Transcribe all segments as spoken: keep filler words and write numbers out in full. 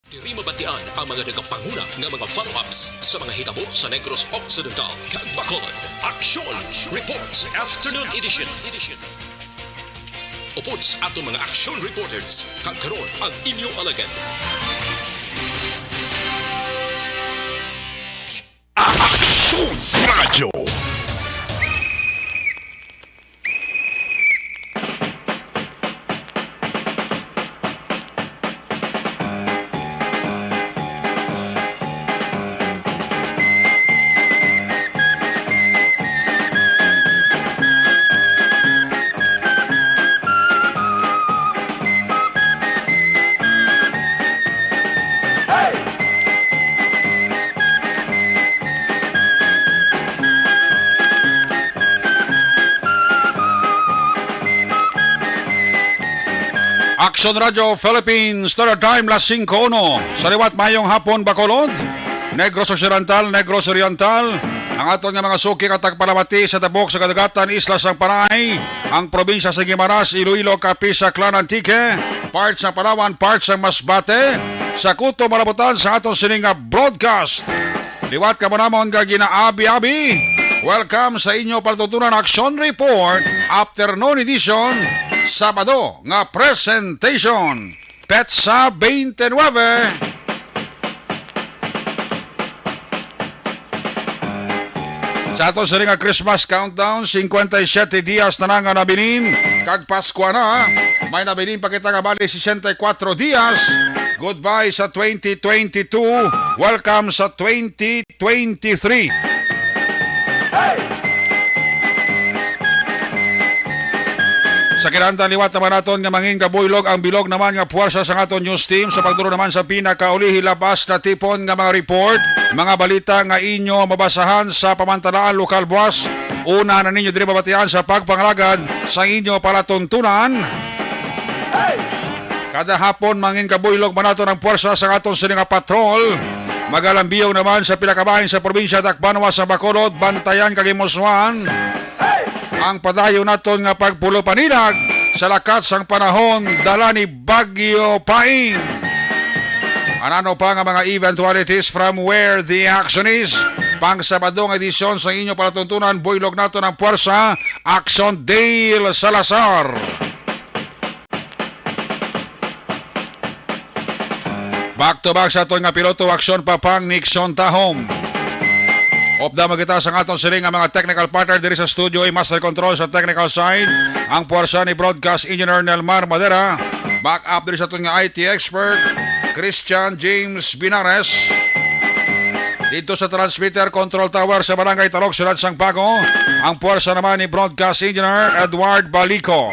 Diri mabatian ang mga nagapanguna nga mga follow-ups sa mga hitabo sa Negros Occidental kag Bacolod. Action Reports Afternoon Edition. Upod sa aton mga action reporters, kag karon ang inyo alagad. Action Radio. Action Radio Philippines, Standard Time, las singko uno. Sa liwat, mayong hapon, Bacolod, Negros Occidental, Negros Oriental, ang aton nga mga suki nga tagpalamati sa tabok sa kadagatan, isla sang Panay, ang probinsya sa Guimaras, Iloilo, Capiz, Aklan, Antique, part sa Palawan, part sa Masbate, sa kuto malabutan sa aton sini nga broadcast. Liwat ka mo namon nga ginaabi-abi. Welcome sa inyo palatuntunan Action Report, Afternoon Edition, Sabado nga presentation. Petsa twenty-nine. Sa ato sini nga Christmas countdown, cincuenta y siete dias na na nga nabilin, kag Paskwa na. May nabilin pa kita nga bali sesenta y cuatro dias. Goodbye sa twenty twenty-two. Welcome sa twenty twenty-three. Sa kinahanglan, liwat naman naton nga mangin kabuylog ang bilog naman nga puwersa sa aton news team sa pagduro naman sa pinakaulihi labas na tipon nga mga report, mga balita nga inyo mabasahan sa pamantalaan lokal buwas. Una na ninyo diri mabatian sa pagpangalagad sa inyo palatuntunan. Kada hapon, mangin kabuylog man naton ang puwersa sa aton sini nga patrol. Magalambiyong naman sa pila ka bahin sa probinsya, dakbanwa sa Bacolod, Bantayan kag Himuswan. Ang padayon naton nga pagpulupanilag sa lakat sang panahon dala ni Bagyo Paing. Anano pa nga mga eventualities from where the action is? Pang Sabado nga edisyon sa inyo palatuntunan, buylog naton ang puwersa, Action Dale Salazar. Back to back sa aton nga piloto, aksyon pa pang Nixon Tahom. Upda mo kita sa aton sini nga mga technical partner diri sa studio, ay master control sa technical side, ang puwersa ni broadcast engineer Nelmar Madera. Back up diri sa aton nga I T expert, Christian James Binares. Dito sa transmitter control tower sa Barangay Talog, Siyudad sang Bago, ang puwersa naman ni broadcast engineer Edward Balico.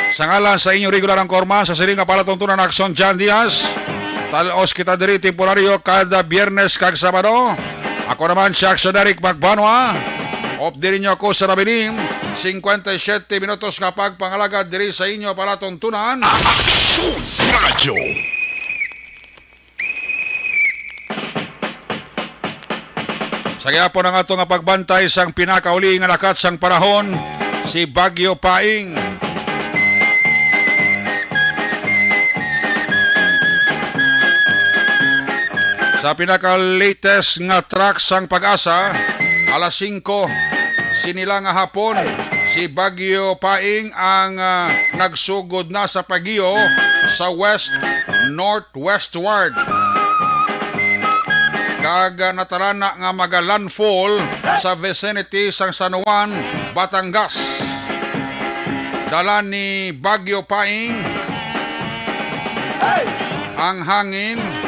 Sa ngalan sa inyong regular anchorman sa sini nga palatuntunan, Action John Diaz, talos kita diri temporaryo kada Biyernes kag Sabado. Ako naman si Action Eric Magbanwa. Updi ninyo ako sa nabilin, cincuenta y siete minutos nga pagpangalagad diri sa inyo palatuntunan. Action Radio. Sa gihapon ang ato nga pagbantay sang pinakauli nga lakat sang panahon, si Bagyo Paing. Sa pinaka-latest nga track sang Pag-asa, alas singko sini lang nga hapon, si Bagyo Paing ang, ah, nagsugod na sa Baguio sa west northwestward, kag, ah, natarana nga maga-landfall sa vicinity sang San Juan, Batangas. Dala ni Bagyo Paing ang hangin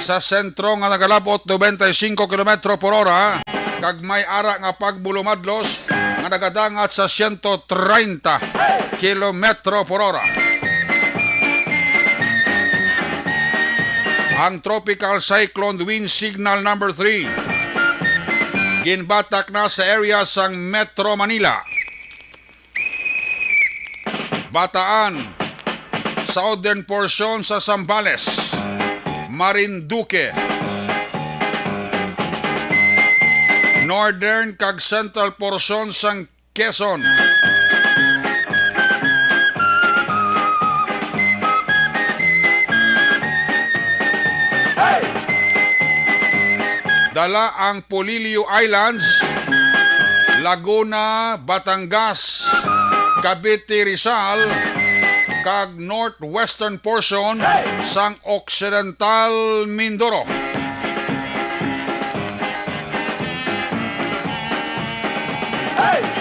sa sentro nga nagalabot noventa y cinco kilometro por hora, kag may ara nga pagbulumadlos nga nagadangat sa siyento treinta kilometro por hora. Ang Tropical Cyclone Wind Signal number three ginbatak na sa area sang Metro Manila, Bataan, southern portion sa Zambales, Marinduque, northern kag central portion sang Quezon, Dala ang Polillo Islands, Laguna, Batangas, Cavite, Rizal, kag northwestern portion sang Occidental Mindoro,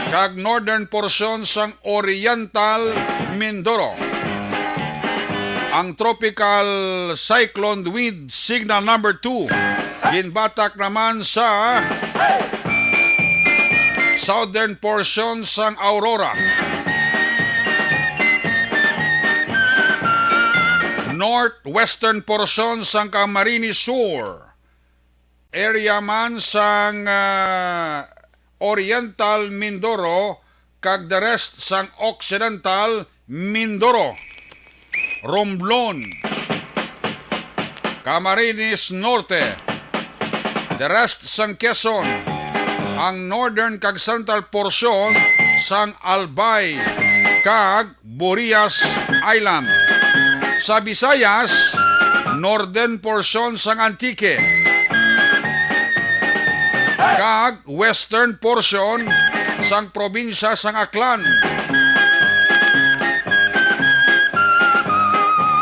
kag northern portion sang Oriental Mindoro. Ang Tropical Cyclone Wind Signal Number Two ginbatak naman sa southern portion sang Aurora, northwestern portion sang Camarines Sur, area man sang, ah, Oriental Mindoro, kag the rest sang Occidental Mindoro, Romblon, Camarines Norte, the rest sang Quezon, ang northern kag central portion sang Albay, kag Burias Island. Sa Visayas, northern portion sang Antique, kag western portion sang probinsya sang Aklan.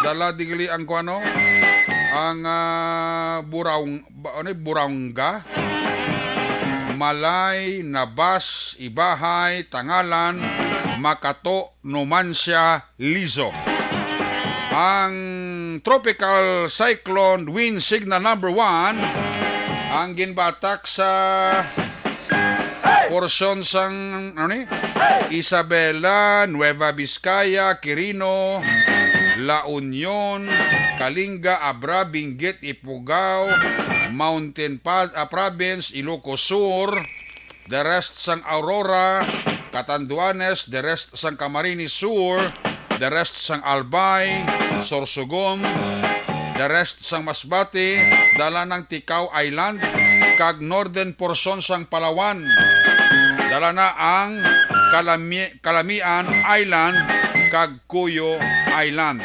Dala digli ang kuano, ang, ah, Buraong-, ba-, ano, Buraonga, Malay, Nabas, Ibahay, Tangalan, Makato, Numancia, Lizo. Ang Tropical Cyclone Wind Signal Number One ang ginbatak sa porsyon sang, ano ni? Isabela, Nueva Vizcaya, Quirino, La Union, Kalinga, Abra, Benguet, Ifugao, Mountain Pa-, ah, Province, Ilocos Sur, the rest sang Aurora, Catanduanes, the rest sang Camarines Sur, the rest sang Albay, Sorsogon, the rest sang Masbate, dala ng Ticao Island, kag northern portion sang Palawan. Dala na ang Kalami-, Kalamian Island kag Cuyo Island.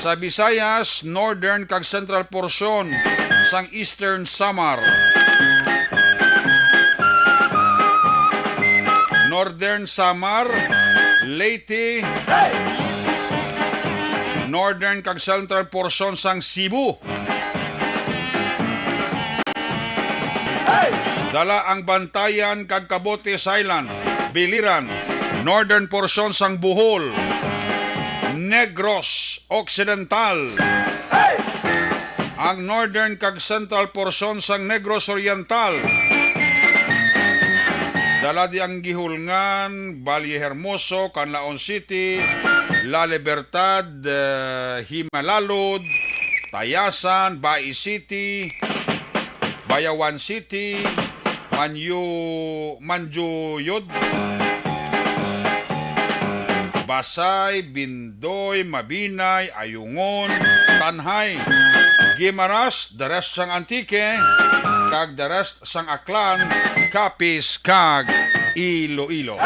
Sa Visayas, northern kag central portion sang Eastern Samar, Northern Samar, Leyte, northern kag central portion sang Cebu. Dala ang Bantayan kag Cabotes Island, Biliran, northern portion sang Bohol, Negros Occidental, ang northern kag central portion sang Negros Oriental. Dala di ang Guihulngan, Valle Hermoso, Canlaon City, La Libertad, eh, Himalalod, Tayasan, Bai City, Bayawan City, Manyu-, Manjuyod, Basay, Bindoy, Mabinay, Ayungon, Tanjay, Guimaras, the rest sang Antique, kag the rest sang Aklan, Capiz, kag Iloilo.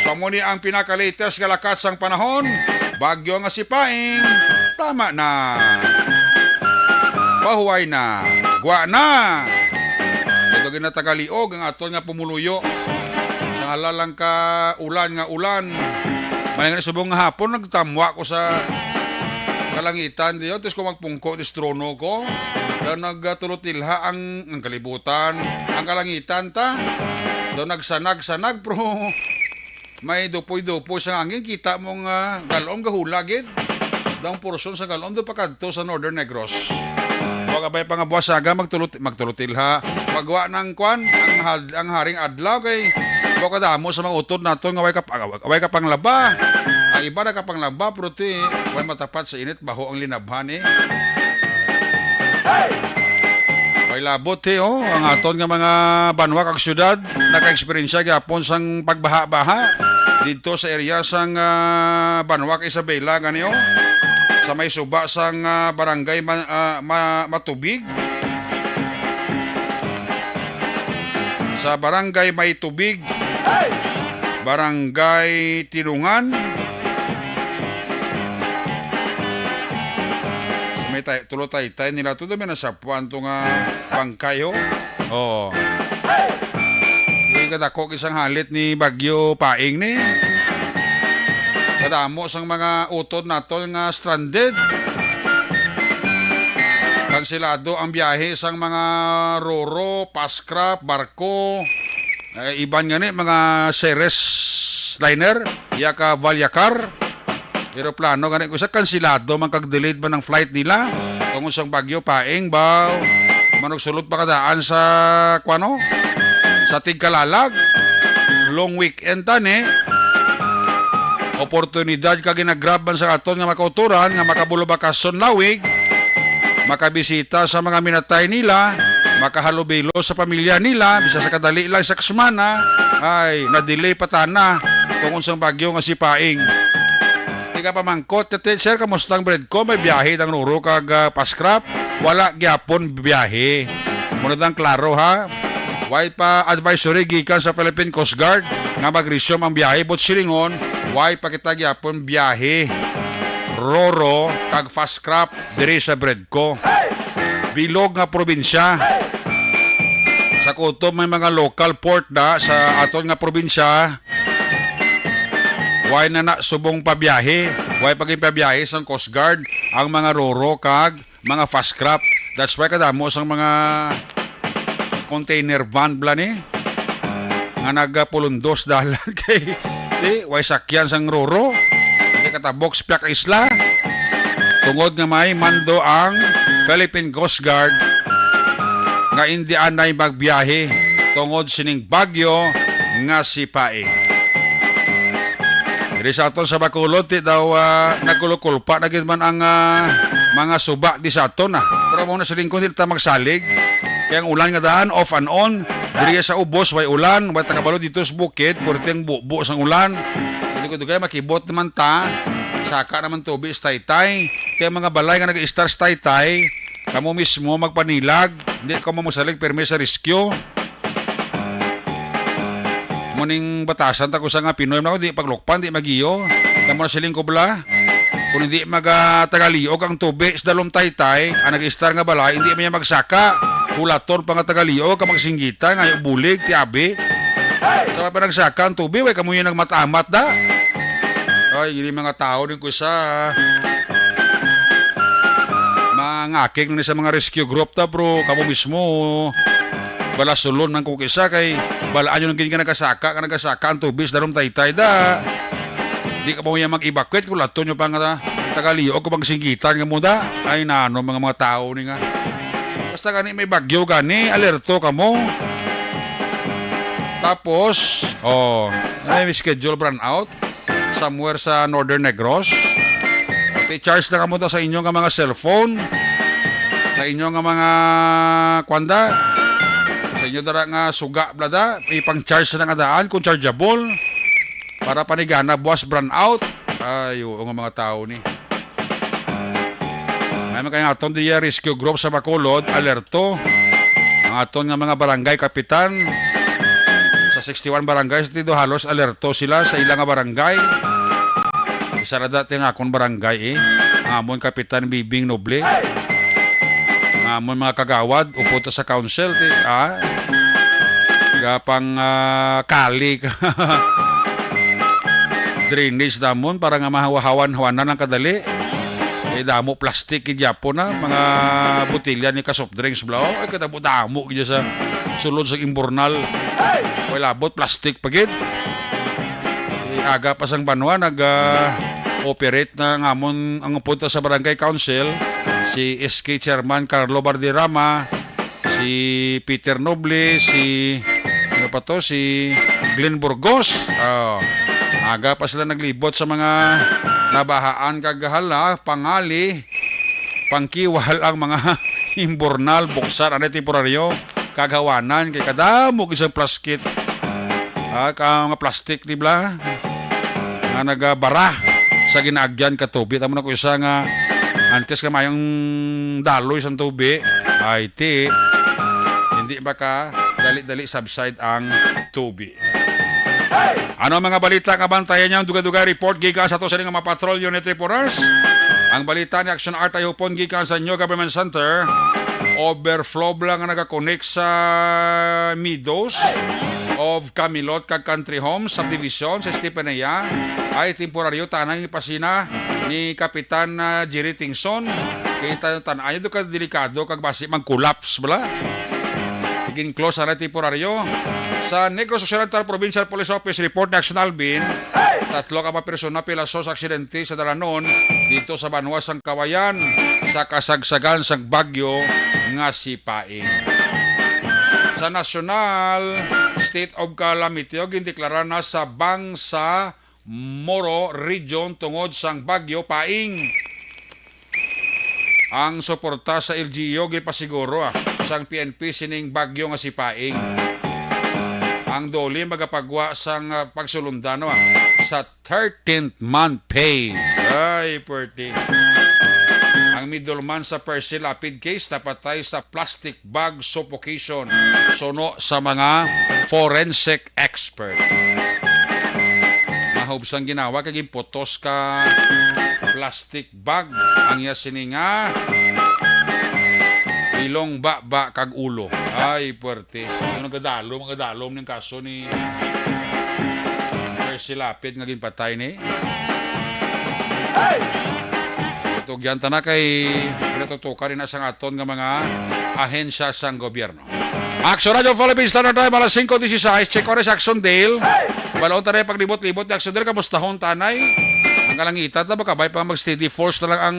So, amo ni ang pinaka-latest nga lakat sang panahon. Bagyo nga si Paing, tama na. Pahuway na. Gwa na. Ito ginatagaliog ang aton nga pumuluyo. Sa hala lang ka ulan nga ulan. Malay nga subong nga hapon, nagtamwa ko sa kalangitan diyo. Tapos ko magpungko, distrono ko. Daw nagtulot-ilha ang, ang kalibutan, ang kalangitan ta. Daw nagsanag-sanag, pero may dupoy-dupoy sa hangin, kita mo nga galom gahula gid. Daw ang porsyon sa galom do pakadto sa Northern Negros. Wa ka ba'y pangabuas aga, magtulot, magtulot-ilha. Pagwa ng kwan, ang had-, ang haring adlaw kay wa kadamo sa mga utod nato nga way kap-, way kapanglaba. Ang iba nakapanglaba, pero ti, way matapat sa init, baho ang linabhan eh. May labot eh, oh. Ang aton nga mga banwa kag syudad naka-eksperyensya gyapon sang pagbaha-baha didto sa area sang, ah, banwa kag Isabela gani, oh. Sa may suba sang, ah, barangay Ma-, ah, Ma-, Matubig. Sa barangay May Tubig, barangay Tinungan. Sa may tay-, tulo taytay nila to, dami na sapuan to nga bangkay, ho. Oh. Di kadako gid sang halit ni Bagyo Paing ni. Kadamo sang mga utod naton nga stranded. Kansilado ang biyahe sang mga roro, paskrap, barko. Eh, iban nga ni mga Ceres liner, iya ka Valyacar. Eroplano gani ko sa kansilado man kag delayed man ang flight nila. Tungod sang Bagyo Paing ba, manugsulod pa kadaan sa, kuano? Sa tigkalalag. Long weekend tani. Oportunidad ka ginagrab man sa aton nga makauturan nga makabulo bakasyon lawig, makabisita sa mga minatay nila, makahalubilo sa pamilya nila, bisa sa kadali lang sa semana, ay, na-delay pa tana tungod sang bagyo nga si Paing. Di ka pamangkot, "Tete, sir, kamusta ang bread ko? May biyahe dang ruro kag, ah, paskrap?" Wala gyapon biyahe. Muna dang klaro, ha? Way pa advisory gikan sa Philippine Coast Guard nga mag-resume ang biyahe, but silingon, way pa kita gyapon biyahe. Roro kag fast craft diri sa Bredco. Bilog nga probinsya. Sa kutob may mga local port na sa aton nga probinsya. Way na na subong pabiyahe. Way pa gid pabiyahe sang Coast Guard ang mga roro kag mga fast craft. That's why kadamo sang mga container van bala ni nga nagapulundos dalan kay di way sakyan sang roro. Di katabok sa piyak isla. Tungod nga may mando ang Philippine Coast Guard nga indi anay magbiyahe tungod sining bagyo nga si Paing. Diri sa aton sa Bacolod, ti daw, ah, nagkulukulpa na gid man ang, ah, mga suba di sa aton, ah. Pero mo na siling ko, di ta magsalig. Kay ang ulan nga daan, off and on. Diri sa ubos, way ulan, way takabalo dito sa bukid, purti ang bubo sang ulan. Dugay-dugay, makibot naman ta. Saka naman tubi sa taytay. Kay mga balay nga nag-istar sa taytay, kamo mismo magpanilag. Hindi kamo magsalig pirmi sa rescue. Muning batasan ta ko sa nga Pinoy man ako, di paglukpan, di magiyo. Kamo na siling ko bala. Kung hindi maga tagaliog ang tubi sa dalom taytay, ang nag-istar nga balay, hindi man yan magsaka. Hulaton pa nga tagaliog, ka magsinggitan, nga bulig, ti abi. Sa mga panagsaka ang tubi, way kamo yung nagmatamat da. Ay, hindi mga tao din ko sa mangakig na ni sa mga rescue group ta, bro. Kamo mismo, balasulon man ko kisa kay balaan yun ang gini ka nagasaka, ka nagasaka ang tubig sa darom taytay da. Di ka pa mo yan mag-evacuate kung lato nyo pa nga tagaliog kung magsinggitan nga mo da. Ay, nano, mga, mga tao ni nga. Basta gani may bagyo gani, alerto ka mo. Tapos, oh, may schedule brownout somewhere sa Northern Negros. Pati charge na kamo ta sa inyo nga mga cellphone, sa inyo nga mga kwanda, sa inyo dara nga suga, blada, ipang-charge na nga daan kung chargeable para panigana buwas brownout. Ay, oo nga mga tao ni. May mga aton diya rescue group sa Bacolod, alerto. Ang aton nga mga barangay kapitan sa sixty-one barangays dito, halos alerto sila sa ila nga barangay. Isa ra dati nga akon barangay, eh. Ang amon kapitan Bibing Noble. Ang amon mga kagawad, upod ta sa council, ti, ah. Gapang, ah, kali ka. Drainage namon para nga mahawahawan-hawanan ang kadali. Eh, damo plastic gid gyapon na, mga botelya ni ka soft drinks, bla. Oh, ay, kadamo-damo gid sa sulod sa Imbornal. Way labot, plastic pa gid. Eh, aga pa sang banwa, nag, ah, operate na nga amon ang punta sa barangay council, si S K Chairman Carlo Barderama, si Peter Noble, si, ano pa to, si Glenn Burgos. Oh, aga pa sila naglibot sa mga nabahaan kag hala, pangali, pangkiwal ang mga Imbornal, buksan, ano, temporaryo, kag hawanan, kay kadamo isang plastic. Ah, ka mga plastic, di ba? Nga nagabara sa ginaagyan ka tubig. Tamo na ko isa nga antes ka mayong daloy sa tubig, ay ti, hindi ba ka dali-dali subside ang tubig? Ano ang mga balita nga bantayan niya ang dugay-dugay report gikan sa to sa mga patrol unit reporters? Ang balita ni Action Art ay hupon gikan sa New Government Center. overflow lang nga nagakonek sa Meadows of Camilot kag Country Homes Subdivision sa Estefanía ay temporaryo, tanang ipasina ni Kapitan, ah, Jerry Tingson. Kita tan-, ayo do ka delikado kag basi mag-collapse bala. Gin-close na temporaryo. Sa Negros Occidental Provincial Police Office report ni Action Alvin, tatlo ka mga persona pilaso sa aksidente sa dalanon dito sa banwa sang Kawayan sa kasagsagan sang bagyo nga si Paing. Sa nasyonal, state of calamity o gindeklara na sa Bangsamoro Region tungod sang bagyo Paing. Ang suporta sa L G U ginpasiguro, ah, sang P N P sining bagyo nga si Paing. Ang DOLE magapagwa sang, ah, pagsulundan, ah, sa thirteenth month pay. Ay, puwerte. Ang middleman sa Percy Lapid case napatay sa plastic bag suffocation, suno sa mga forensic expert. Mahubsang ginawa kay ginputos ka plastic bag ang iya sini nga ilong, baba, kag ulo. Ay, puwerte. Ano, nagadalom, nagadalom ning kaso ni Percy Lapid nga ginpatay ni. Tugyan ta na kay pinatutukan ni na sang aton nga mga ahensya sang gobyerno. Action Radio Philippines Standard Time, alas singko dieciséis. Check oras, Action Dale. Balon ta na yung paglibot-libot ni Action Dale. Kamustahon tanay? Ang kalangitan na, makabay pa mag-steady force na lang ang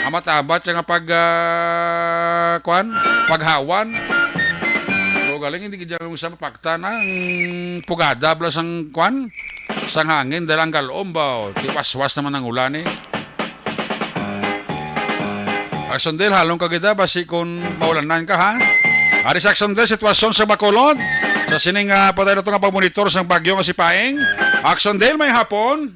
amat-amat nga pag, ah, kwan? Paghawan. Pero galing, hindi gid yung sa mapaktan ang pugada, bala sang kwan? Sang hangin, dahil ang galom ba? O, tiwaswas naman ang ulan eh. Action Del, halong ka kita, basi kung maulanan ka, ha? Ari sa Action Del, sitwasyon sa Bacolod. Sa sining, ah, patay na to nga pagmonitor sang bagyo nga si Paeng. Action Del, may hapon.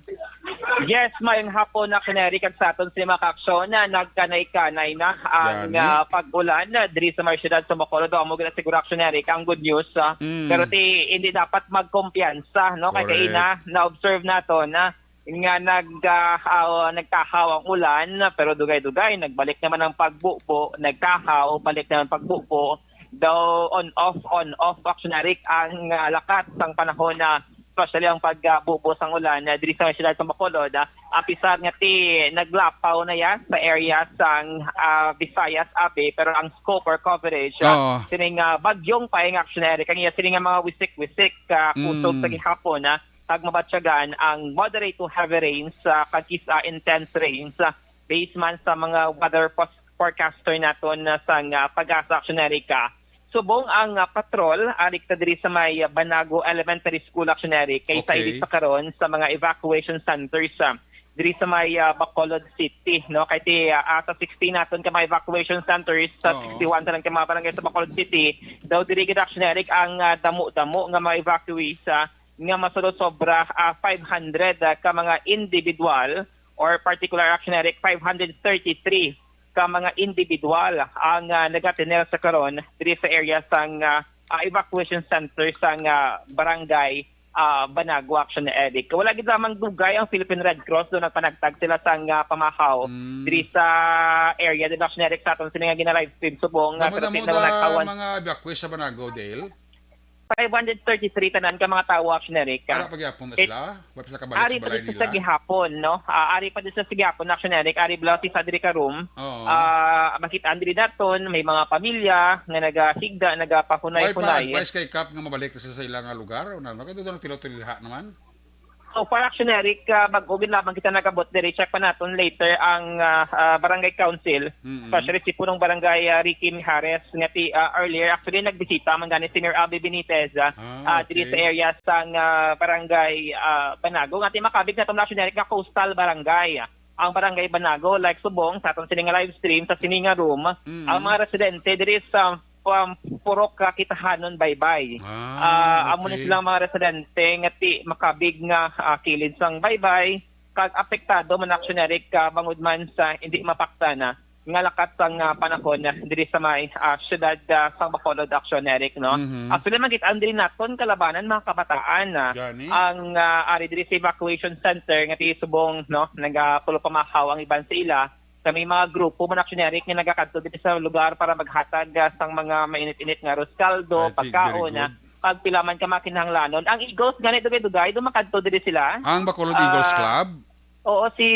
Yes, may hapon na, Action Eric, kag sa aton sa mga kaaksyon na nagkanay-kanay na ang, Gani. ah, pag-ulan, ah, diri sa mga syudad sa Bacolod. Amo gina siguro, Action Eric, ang good news, ah. Mm. Pero ti, hindi dapat magkumpiyansa, no? Kay Correct. kaina, na-observe nato na nga nag, ah, ah, nagkahaw ang ulan, pero dugay-dugay nagbalik naman ang pagbubo, nagkahaw, balik naman pagbubo. Daw on off, on off, Action Eric, ang, ah, lakat sang panahon na, especially ang pagbubo sang ulan, ah, diri sa siyudad sa Bacolod, ah, apisar nga ti naglapaw na ya sa area sang, ah, Visayas, abi, pero ang scope or coverage, ah, Oo. sining, ah, bagyong Paeng, Action Eric, ang iya sining nga mga wisik-wisik, ah, kusog Mm. sa gihapon, ah, kag mabatyagan ang moderate to heavy rains, ah, kag kis-a intense rains, ah, based man sa mga weather pos-, forecaster naton na sang, ah, PAGASA, Action Eric. Subong ang, ah, patrol, ari ta diri sa may, ah, Banago Elementary School, Action Eric, kay Okay. sa karon sa mga evacuation centers, ah, diri sa may, ah, Bacolod City, no? Kay ti, ah, ah, sa sixteen naton ka mga evacuation centers, sa Oo. sixty-one tanan ka mga barangay sa Bacolod City, daw diri gid, Action Eric, ang, ah, damo-damo nga mga evacuees, ah, nga masulod sobra, ah, five hundred, ah, ka mga individual or particular, Action Eric, five hundred thirty-three ka mga individual ang, ah, nagatener sa karon diri sa area sang, ah, ah, evacuation center sang, ah, barangay, ah, Banago, Action Eric. Wala gid lamang dugay ang Philippine Red Cross, do nagpanagtag sila sang, ah, pamahaw Mm. diri sa area din, Action Eric, sa aton sini nga gina-live stream subong nga Damo-damo thirteen na da nagkawan. mga evacuees sa Banago, Dale? Five hundred thirty-three tanan ka mga tawo, Action Eric, ah. Ara pa gyapon na It, sila? Wa pa sila kabalik ari sa pa balay din sila nila? sa gihapon, no? Ah, ari pa din sa gihapon, Action Eric. Ari bala si Sadri Karum. Oo. Ah, makita diri naton, may mga pamilya nga nagahigda, May nagapahunay-hunay. pa-advise kay Kap nga mabalik na sila sa ilang lugar? O na, no? Kaya doon ang tilo-tilo liha naman. So far, Action Eric, ah, bag-o gid lamang kita nag-abot diri. Check pa naton later ang, ah, ah, barangay council. Mm-mm. Especially si punong barangay, ah, Ricky Mijares nga ti, ah, earlier. Actually, nagbisita man gani si Mayor Abby Benitez, ah, Ah, ah, diri sa okay. area sang, ah, barangay, ah, Banago. Nga ti makabig naton, Action Eric, nga coastal barangay, ah, ang barangay Banago, like subong sa aton sini nga live stream, sa sini nga room, Mm. ang mga residente diri sa, um, purok, ah, Kitahanon, Baybay. Ah, Ah, amo ni okay. silang mga residente nga ti makabig nga, ah, kilid sang Baybay, kag apektado man, Action Eric, ah, bangod man sa hindi mapakta na nga lakat sang, ah, panahon, ah, diri sa may, ah, siyudad, ah, sang Bacolod, Action Eric, no? Mhm. Actually, makit-an diri naton kalabanan, mga kabataan, ah, Gani? ang, ah, ari diri sa evacuation center nga ti subong, no, nagapulupamahaw ang iban sa ila. Kami mga grupo man, Action Eric, nga nagakadto diri sa lugar para maghatag, ah, sang mga mainit-init nga arroz caldo, I think very pagkaon, ah, good. Pag pila man ka makinahanglanon. Ang Eagles gani dugay-dugay, do makadto diri sila. Ang Bacolod Eagles Ah, Club? Oo, si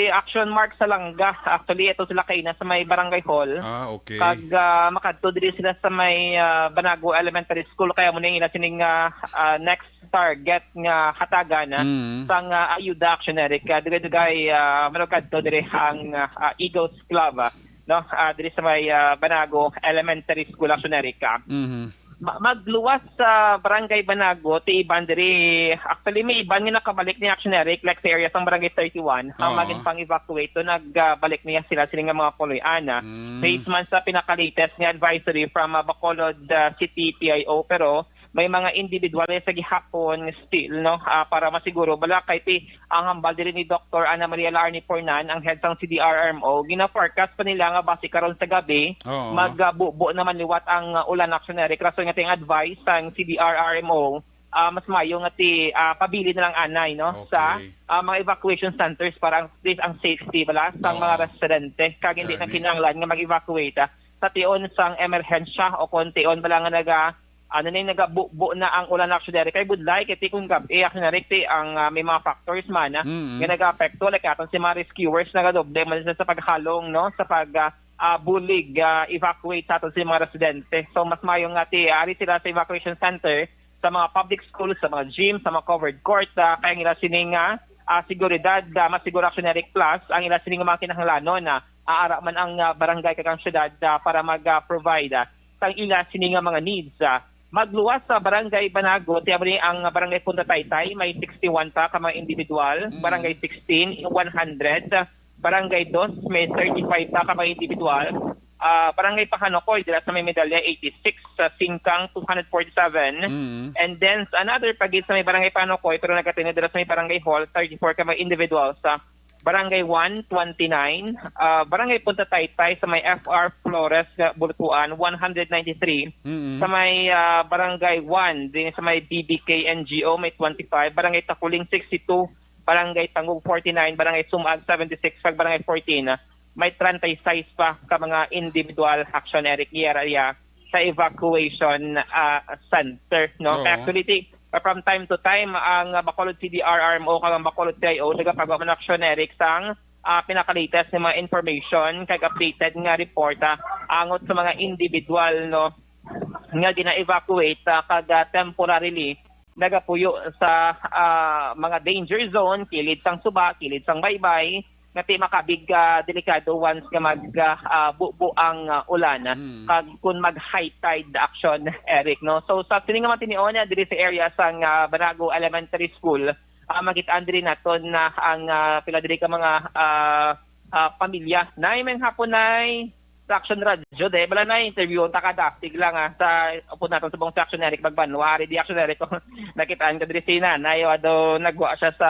Action Mark Salanga. Actually, ito sila kaina sa may Barangay Hall. Ah, okay. Kag, ah, makadto diri sila sa may, ah, Banago Elementary School, kaya mo na ila sining, ah, ah, next target nga hatagan, ah, Mm. sang, ah, ayuda, Action Eric. Ah, dugay-dugay, ah, manugkadto diri ang, ah, ah, Eagles Club, ah, no? Ah, diri sa may, ah, Banago Elementary School, Action Eric, ah. Mhm. Ma-, magluwas sa Barangay Banago, ti iban diri. Actually, may iban nga nakabalik ni, Action Eric, like sa area sang Barangay thirty-one, ang Oo. magin pang-evacuate to, nagbalik niya sila, sila nga mga puloy-an, ah. Mm. Based man sa pinaka-latest nga advisory from, ah, Bacolod, ah, City P I O, pero may mga individual sa gihapon still, no, ah, para masiguro. Bala kay ti ang hambal diri ni Doktor Ana Maria Larni Pornan, ang head sang C D R R M O, gina-forecast pa nila nga basi karon sa gabi, Oo. magbubo naman liwat ang, ah, ulan, Action Eric. Rason nga ti ang advice sang C D R R M O, ah, mas mayo nga ti, ah, pabilin na lang anay, no, Okay. sa, ah, mga evacuation centers para ang, at least ang safety bala sang Oo. mga residente, kag hindi na Gani. kinahanglan nga mag-evacuate, ah, sa tion sang emerhensya o kung tion bala nga naga, ano ni, nagabubo na ang ulan, Action Eric. Kay budlay kay ti kung gab-i, Action Eric, ti ang, ah, may mga factors man, ah, Mm. nga nagaapekto, like aton si mga rescuers, nagadoble man sila sa paghalong, no, sa pag, ah, ah, bulig, ah, evacuate sa aton si mga residente. So, mas mayo nga ti ari sila sa evacuation center, sa mga public schools, sa mga gym, sa mga covered court, ah, kay ang ila sini nga, ah, seguridad, ah, masiguro, Action Eric, plus ang ila sini nga mga kinahanglanon, ah, aara man ang, ah, barangay kag ang syudad, ah, para mag, ah, provide, ah, sang ila sini nga mga needs, ah. Magluwas sa Barangay Banago, ti amo ni ang Barangay Punta Taytay, may sixty-one pa ka mga individual, Mm. Barangay sixteen, one hundred, Barangay Dos, may thirty-five pa ka mga individual. Ah, Barangay Pahanokoy, dira sa may Medalla, eighty-six, sa Singkang, two hundred forty-seven. Mm. And then, sa another pagid sa may Barangay Pahanokoy, pero nagkatino dira sa may Barangay Hall, thirty-four ka mga individual. Sa Barangay one, twenty-nine. Ah, Barangay Punta Taytay, sa may F R Flores, ah, Bultuan, one hundred ninety-three. Mm. Sa may, ah, Barangay one, din sa may B B K N G O, may twenty-five. Barangay Takuling, sixty-two. Barangay Tangug, forty-nine, Barangay Sumag, seventy-six, kag Barangay fourteen, may treinta y seis pa ka mga individual, Action Eric, area sa evacuation, ah, center, no? Oo. Actually, ti-, from time to time, ang Bacolod C D R R M O kag ang Bacolod P I O nagapagawa man, Action Eric, sang, ah, pinaka-latest nga mga information kag updated nga report, ah, angot sa mga individual, no, nga gina-evacuate, ah, kag, ah, temporarily nagapuyo sa, ah, mga danger zone, kilid sang suba, kilid sang baybay, nga ti makabig, ah, delikado once nga mag, ah, ah, bubo ang, ah, ulan, ah, Mm. kag kun mag high tide, Action Eric, no? So, sa sini nga mga tinion, ah, diri sa area sang, ah, Banago Elementary School, ah, makit-an diri naton na ang, ah, pila diri ka mga, ah, ah, pamilya. Nay, may hapon, Nay. Sa Action Radio, de, bala na interview ta ka dasig lang, ah, sa upod naton subong si Action Eric Magbanwa, ari di Action Eric, nakitaan ka diri si Nanay, o ado nagwa siya sa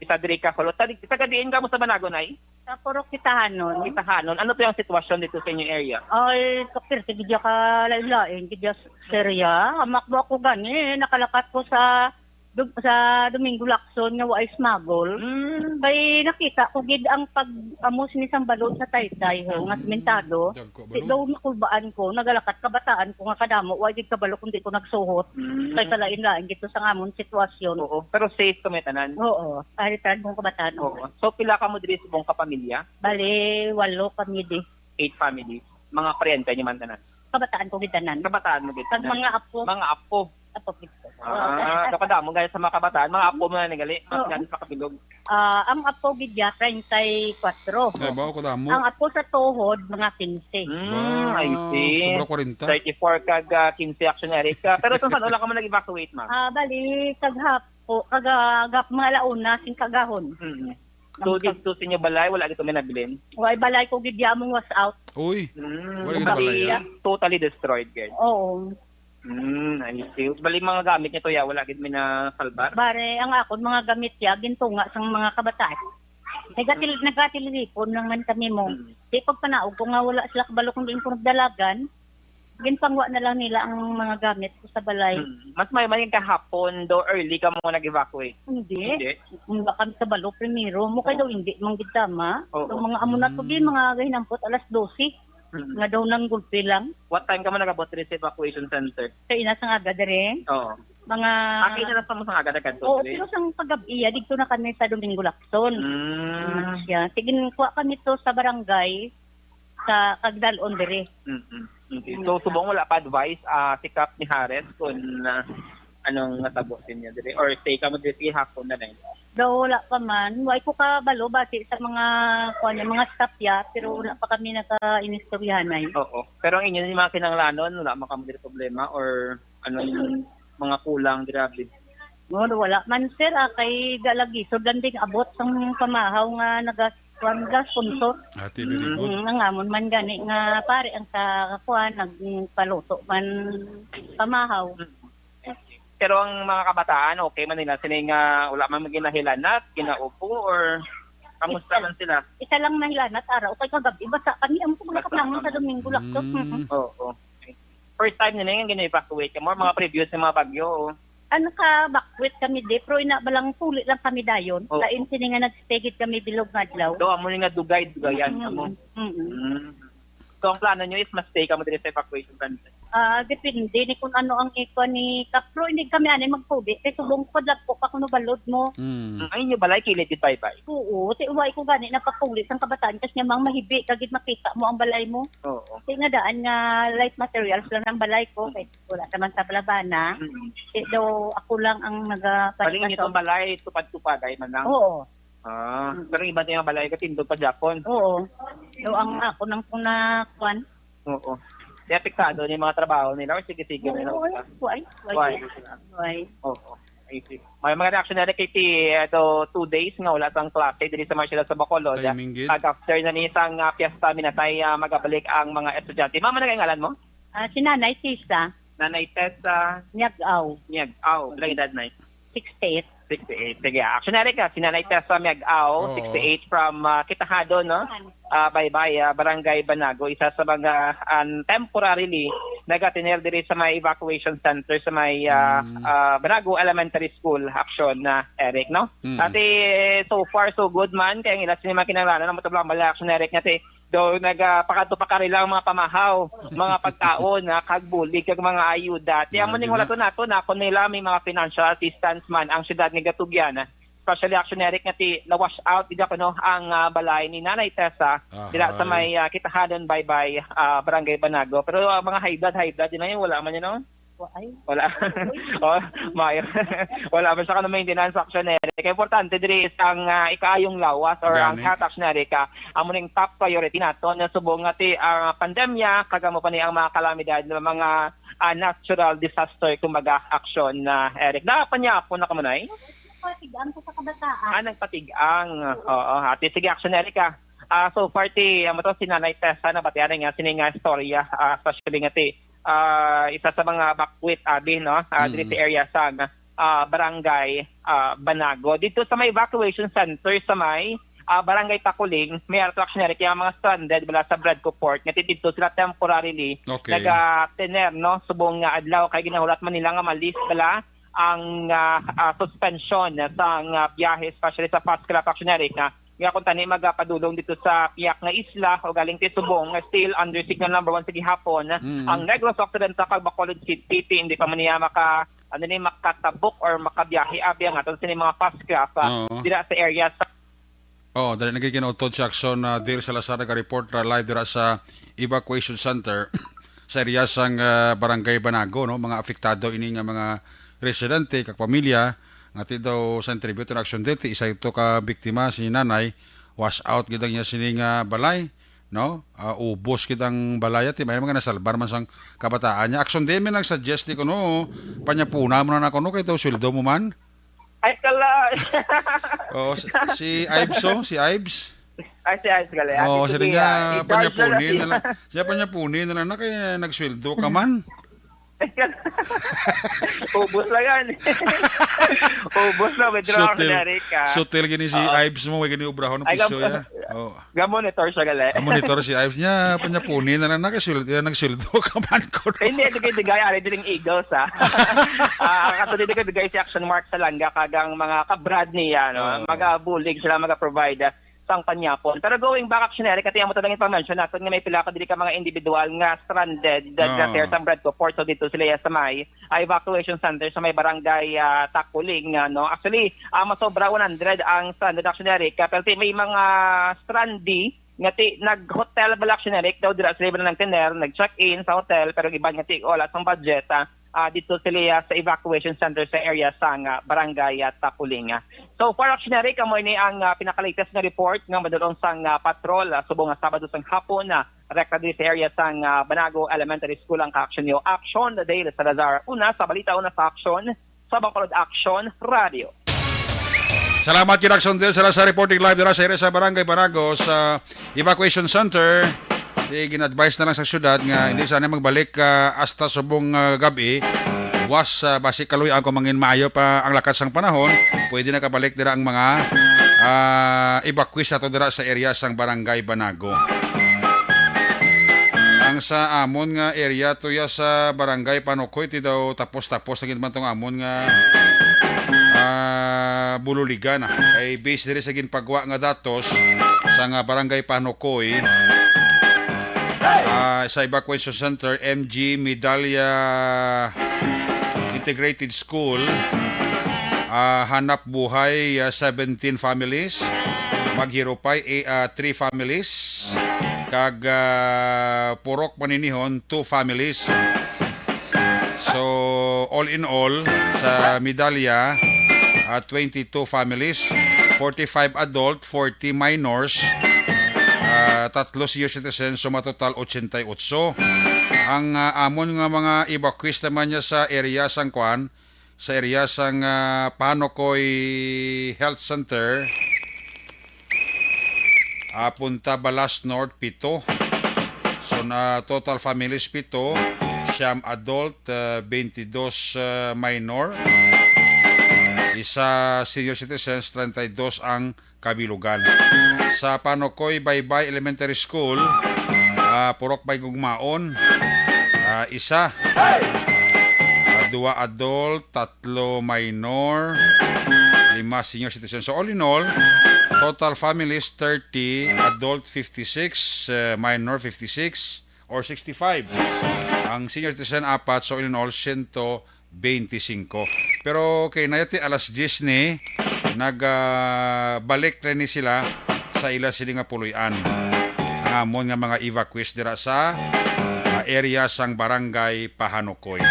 isa diri ka kulot. Taga, taga diin ka mo sa Banago, Nay? Sa Purok Kitahanon. Kitahanon. Ano to yung sitwasyon dito sa inyong area? Ay, kapirti, gidya ka lain-lain, gidya s-, serya. Amak mo ako gani, nakalakat ko sa Dum-, sa Domingo Lacson nga waay smuggle. Mm. Kay nakita ko gid ang pag-amos ni sang balod sa taytay, ho, nga Mm. Sementado. Dagko Di balod. Daw makulbaan ko, nagalakat kabataan ko nga kadamo, wa gid kabalo kung di ko nagsuhot. Mm. Kay kalain-lain gid to sa amon sitwasyon. Oo, pero safe kami tanan. Oo, kahit tanan kong kabataan. Oo. So, pila ka mo diri subong ka pamilya? Bali, walo kami di. Eight families. Mga paryente niyo man tanan? Kabataan ko gid tanan. Kabataan mo gid Kag tanan? Mga apo. Mga apo. Apo gid ko. Ah, Oo. Kapadaman gani sa mga kabataan, mga apo mo na ni gali, mas Oo. Gani sa kabilog. Ah, ang apo gid ya, treinta y cuatro. Ay, ba, ako damo. Ang apo sa tuhod, mga quince. Hmm, I Wow, see. Sobra kwarenta. Thirty-four kag, ah, quince, Action Eric. Ah, pero kung saan, wala ka man nag-evacuate, ma'am? Ah, bali, kaghapo, kaga-, gap, mga alauna, sing kagahon. Mm. So, Ang dito sa inyo balay, wala dito may nabilin? Wala, balay ko gid ya, among wash out. Uy, Mm, wala gid totally, balay, ah. Totally destroyed, guys. Oo. Mm, I see. Bali, mga gamit niya to, ya, wala gid may nasalbar? Bare, ang akon mga gamit ya, gintunga sang mga kabataan. Nagatil-, Mm. nagatelehipon lang man kami mo. Mm. Di pagpanaog ko nga wala sila kabalo kung diin ko nagdalagan. Ginpangwa na lang nila ang mga gamit ko sa balay. Hmm. Mas may, may kahapon, do early ka mo nag-evacuate? Hindi. Hindi? Wala kami kabalo primero. Mo kay Oo. daw hindi man gid tama. Oo. So, mga amo na to, di, Mm. mga gahinampot, alas dose. Mm. Nga daw nang gulpi lang. What time ka mo nag-abot diri sa evacuation center? Sa ina sang aga diri. Oo. Mga Aki na lang sa mo sang aga nagkadto Oo, diri? pero sang pag-ab-iya, dito na kami sa Domingo Lacson. Mm. Mm, siya. Sige, kuha kami to sa barangay, sa Kagdalon diri. Mm-mm. Okay. Mm. So, subong wala pa advice, ah, si Kap ni Harris kung, ah, anong natabo sa inyo diri? Or stay ka mo diri hapon na lang? Daw wala pa man. Way ko kabalo basi sa mga, kuwan niya, mga staff ya, pero wala pa kami naka-inistoryahanay. Oo. Pero ang inyo ni mga kinanglanon, wala man kamo diri problema or anong mga kulang, grabe? No, wala man, sir, ah, kay galagisod lang din abot sang pamahaw nga naga-, kuwan, ga sponsor. Ate, very good. Mm, ang amon man gani nga pare ang sa kuwan, nagpaluto man pamahaw. Mm. Pero ang mga kabataan, okay man nila? Sila nga wala man ginahilanat, ginaubo, or kamusta man sila? Isa lang nahilanat, araw. Kay kagabi, basa kami. Ang mga Basa katangon sa kami. Domingo, Lacson. Mm. Mm-mm. Oo. First time nila nga gina-evacuate ka mo, mga previous sa mga bagyo, oh. Ano ka, bakwit kami, di, pero ina ba lang, puli lang kami dayon. Oo. Lain sini nga nag-stay gid kami bilog nga adlaw. So, amo ni nga dugay, dugayan Mm, kamo. Mm. Mm. So, ang plano nyo is ma-stay kamo diri sa evacuation center? Ah, depende ni kung ano ang ikuan ni Kap, pero hindi kami ani magpuli. Kay subong ko, dagko pa kuno balod mo. Mm. Ang inyo balay, kilid gid baybay? Oo, ti, way ko gani napapuli sang kabataan, kasi nga mang mahibi, kagid makita mo ang balay mo. Oo. Ti nga daan nga light materials lang ang balay ko, kay wala naman sa balabana. Mm. Ti daw ako lang ang naga- Paling inyo tong balay, tupad-tupad, ay man lang? Oo. Ah, Mm. pero iba tayong balay, katindog pa Japon. Oo. So, ang ako nang kung na, kwan? Oo. Di apektado ni mga trabaho nila or sige-sige na lang Oo, sila? Why? Why? Why? Why? Oo. I see. May mga reaksyon na kay ti, ato, two days nga wala sang klase diri sa mga siyudad sa Bacolod. Timing gid. At after na ni sang, ah, piyesta, minatay, ah, magabalik ang mga estudyante. Mama, nagay ngalan mo? Ah, si Nanay Tisa. Nanay Tessa Miag-aw. Miag-aw. Ilang edad, Nay? Sixty-eight. Sixty-eight. Sige, ah. Action Eric, ah. Si Nanay Tessa Miag-aw, Oo. sixty-eight from, ah, Kitahado, no? Ah, Baybay, ah, Barangay Banago, isa sa mga, ah, temporarily nagatener diri sa may evacuation center sa may, ah, Mm. ah, Banago Elementary School, action na, Eric, no? Mm. Ati, so far, so good man. Kaya ang ila sini mga kinahanglanan, ang matablang bala, action, Eric, nga ti, daw nagapakadto pa karila ang mga pamahaw, mga pagkaon, ah, kag bulig, kag mga ayuda. Ti amo Grabe ning na. Hulaton nato na kung nila may mga financial assistance man ang siyudad nga gatugyan, ah, especially, action, Eric, nga ti na-wash out gid kuno ang, ah, balay ni Nanay Tessa Ah, dira sa hay. May, ah, Kitahanon, Baybay, ah, Barangay Banago. Pero ang mga high blood, high blood, yun na yun, wala man yun, no? Wa-, ay. Wala. Uy. Oh, Mayor. Wala man siya ka na maintenance, action, Eric. Kaya importante diri is ang, ah, ikaayong lawas or ang Gani. Health, action, Eric, ah, amo ning top priority nato na subong nga ti, ah, pandemya, kag amo pa ni ang mga kalamidad, nga mga, ah, natural disaster, kumbaga, action na, Eric. Napanyapon na kamo, Nay? Patigaan ko sa kabataan. Ah, nagpatigang. Oo, ati, sige, action, Eric, ah. Ah, so far, ti, amo to, si Nanay Tessa, nabatian na nga, sini nga istorya, ah, especially nga ti, ah, isa sa mga bakwit, abi, no? Ah, diri Mm. sa area sa, ah, barangay, ah, Banago. Dito sa may evacuation center sa may, ah, barangay Takuling, may attraction area kaya mga stranded bala sa Bradco Port. Nga dito sila temporarily Okay. nagatener, no? Subong nga adlaw kay ginahulat man nila nga malis bala ang, ah, ah, suspension sa nga biyahe, especially sa fast craft, action, Eric, nga nga kung tani magapadulong dito sa piyak nga isla o galing ti subong nga still under signal number one sa gihapon, Mm. ang Negros Occidental kag Bacolod City, ti hindi pa man niya maka, ano ni, makatabok or makabiyahe abi ang aton sini mga fast craft, ah, Oo. dira sa area sa Oo, dali nagkikinautod si Action, ah, Dale Salazar, naga-report ra live dira sa evacuation center sa area sang, ah, Barangay Banago, no? Mga apektado ini nga mga residente kag pamilya nga ti daw sa interview to Action Dale, ti isa ito ka biktima, si nanay, wash out gid ang iya sini nga balay, no? Ah, ubos gid ang balay, ti may mga nasalbar man sang kabataan niya. Action Dale, may nag-suggest di ko, no? Panyapuna mo na na ko, no? Kay daw sweldo mo man. Ay, kala. Oh, si, si Ives, oh, si Ives. Ay, si Ives, gali. Oh, Ate, sige, siya nga, ah, i-charge na lang panyapuni siya. Na lang. Siya panyapuni na lang na kay nagsweldo ka man. Ubos lang yan. Ubos lang, withdraw ako Sutil, na rin ka. Sutil gini si Oo. Ives mo, may gini obrahon ng Ay, pisyo, kam-, ya. Oh. Ga-monitor siya gali. Ang monitor si Ives niya, panyapuni na lang nagasuldo, nagsuldo ka man ko. Hindi, di kay Digay, ari diring Eagles, ha. Ah, kato di kay Digay si Action Mark sa langga, kagang mga kabrad niya, no? Oo. Magabulig sila, magaprovider sang panyapon. Pero going back, Action Eric, ati amo ta lang ipa-mention naton nga may pila ka diri ka mga individual nga stranded, ah, Oo. Dira sa Red Port, so dito sila sa may, ah, evacuation center sa may barangay, ah, Takuling, ah, no? Actually, ah, masobra one hundred ang stranded, Action Eric, ah, pero may mga strandee nga ti nag-hotel bala, Action Eric, daw dira sila nagtener, nag-check-in sa hotel, pero ang iban nga ti wala sang budget, ah, ah, dito sila sa evacuation center sa area sang, ah, barangay, ah, Takuling. So far, Action Eric, amo ini ang, ah, pinaka-latest nga report nga madulong sang, ah, patrol, ah, subong nga Sabado sang hapon, ah, rekta diri sa area sang, ah, Banago Elementary School ang ka-action niyo. Action, Dale Salazar. Una sa balita, una sa action, sa Bacolod Action Radio. Salamat, Kinaksyon Del Salazar, reporting live dira sa area sa Barangay Banago sa evacuation center. Di gin-advise na lang sa syudad nga hindi sana magbalik, ah, hasta subong, ah, gabi. Buwas, ah, basi kaluy-an kung mangin maayo pa ang lakat sang panahon, pwede na kabalik dira ang mga, ah, evacuees ato dira sa area sang Barangay Banago. Ang sa amon nga area, tuya sa Barangay Panukoy, ti daw tapos-tapos na gid man tong amon nga, ah, bululigan, ah. Kay based diri sa ginpagwa nga datos sa nga Barangay Panukoy, ah, sa evacuation center, M G Medalla Integrated School, ah, Hanap Buhay, ah, seventeen families, Maghirupay, eh, ah, three families, kag, ah, Purok Maninihon, two families. So, all in all, sa Medalla, ah, twenty-two families, forty-five adult, forty minors, ah, tatlo senior citizens, so matotal ochenta y ocho. Ang, ah, amon nga mga evacuees naman niya sa area sang kwan, sa area sang, ah, Panocoy Health Center, ah, Punta Balas North, pito. So, na total families, pito. Siyam adult, ah, twenty-two, ah, minor. Isa senior citizens, treinta y dos ang kabilugan. Sa Panocoy Baybay Elementary School, ah, Purok Baygugmaon, ah, isa. Ah, duwa adult, tatlo minor, lima senior citizen. So, all in all, total families, thirty, adult, fifty-six, ah, minor, fifty-six, or sixty-five. Ang senior citizen, apat. So, all in all, siyento bente singko. Pero kay nayati alas diyes ni, nag, ah, balik na ni sila sa ila sini nga puloy-an. Ang amon nga mga evacuees dira sa, ah, area sang Barangay Pahanukoy.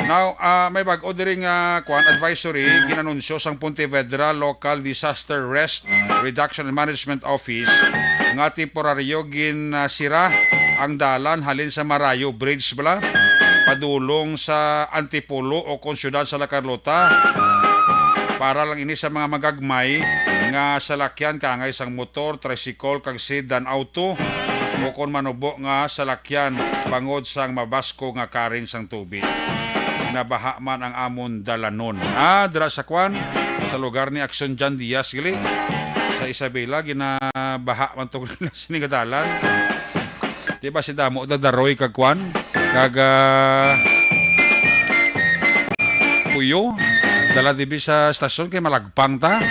Now, ah, may bag-o diri nga, kwan, advisory ginanunsyo sang Pontevedra Local Disaster Rest Reduction and Management Office nga temporaryo gin, ah, sira ang dalan halin sa Marayo Bridge bala padulong sa Antipolo o kon siyudad sa La Carlota. Para lang ini sa mga magagmay nga salakyan, kaangay sang motor, tricycle, kag sedan auto, o kon manubo nga salakyan bangod sang mabasko nga karing sang tubig. Nabaha man ang amon dalanon. Ah, dira sa kwan, sa lugar ni Action John Diaz, gali. Sa Isabela, ginabaha man to sini nga dalan. Di ba si damo da daroy kag kwan? Kag, ah, puyo, dala dibi sa estasyon kay malagpang ta.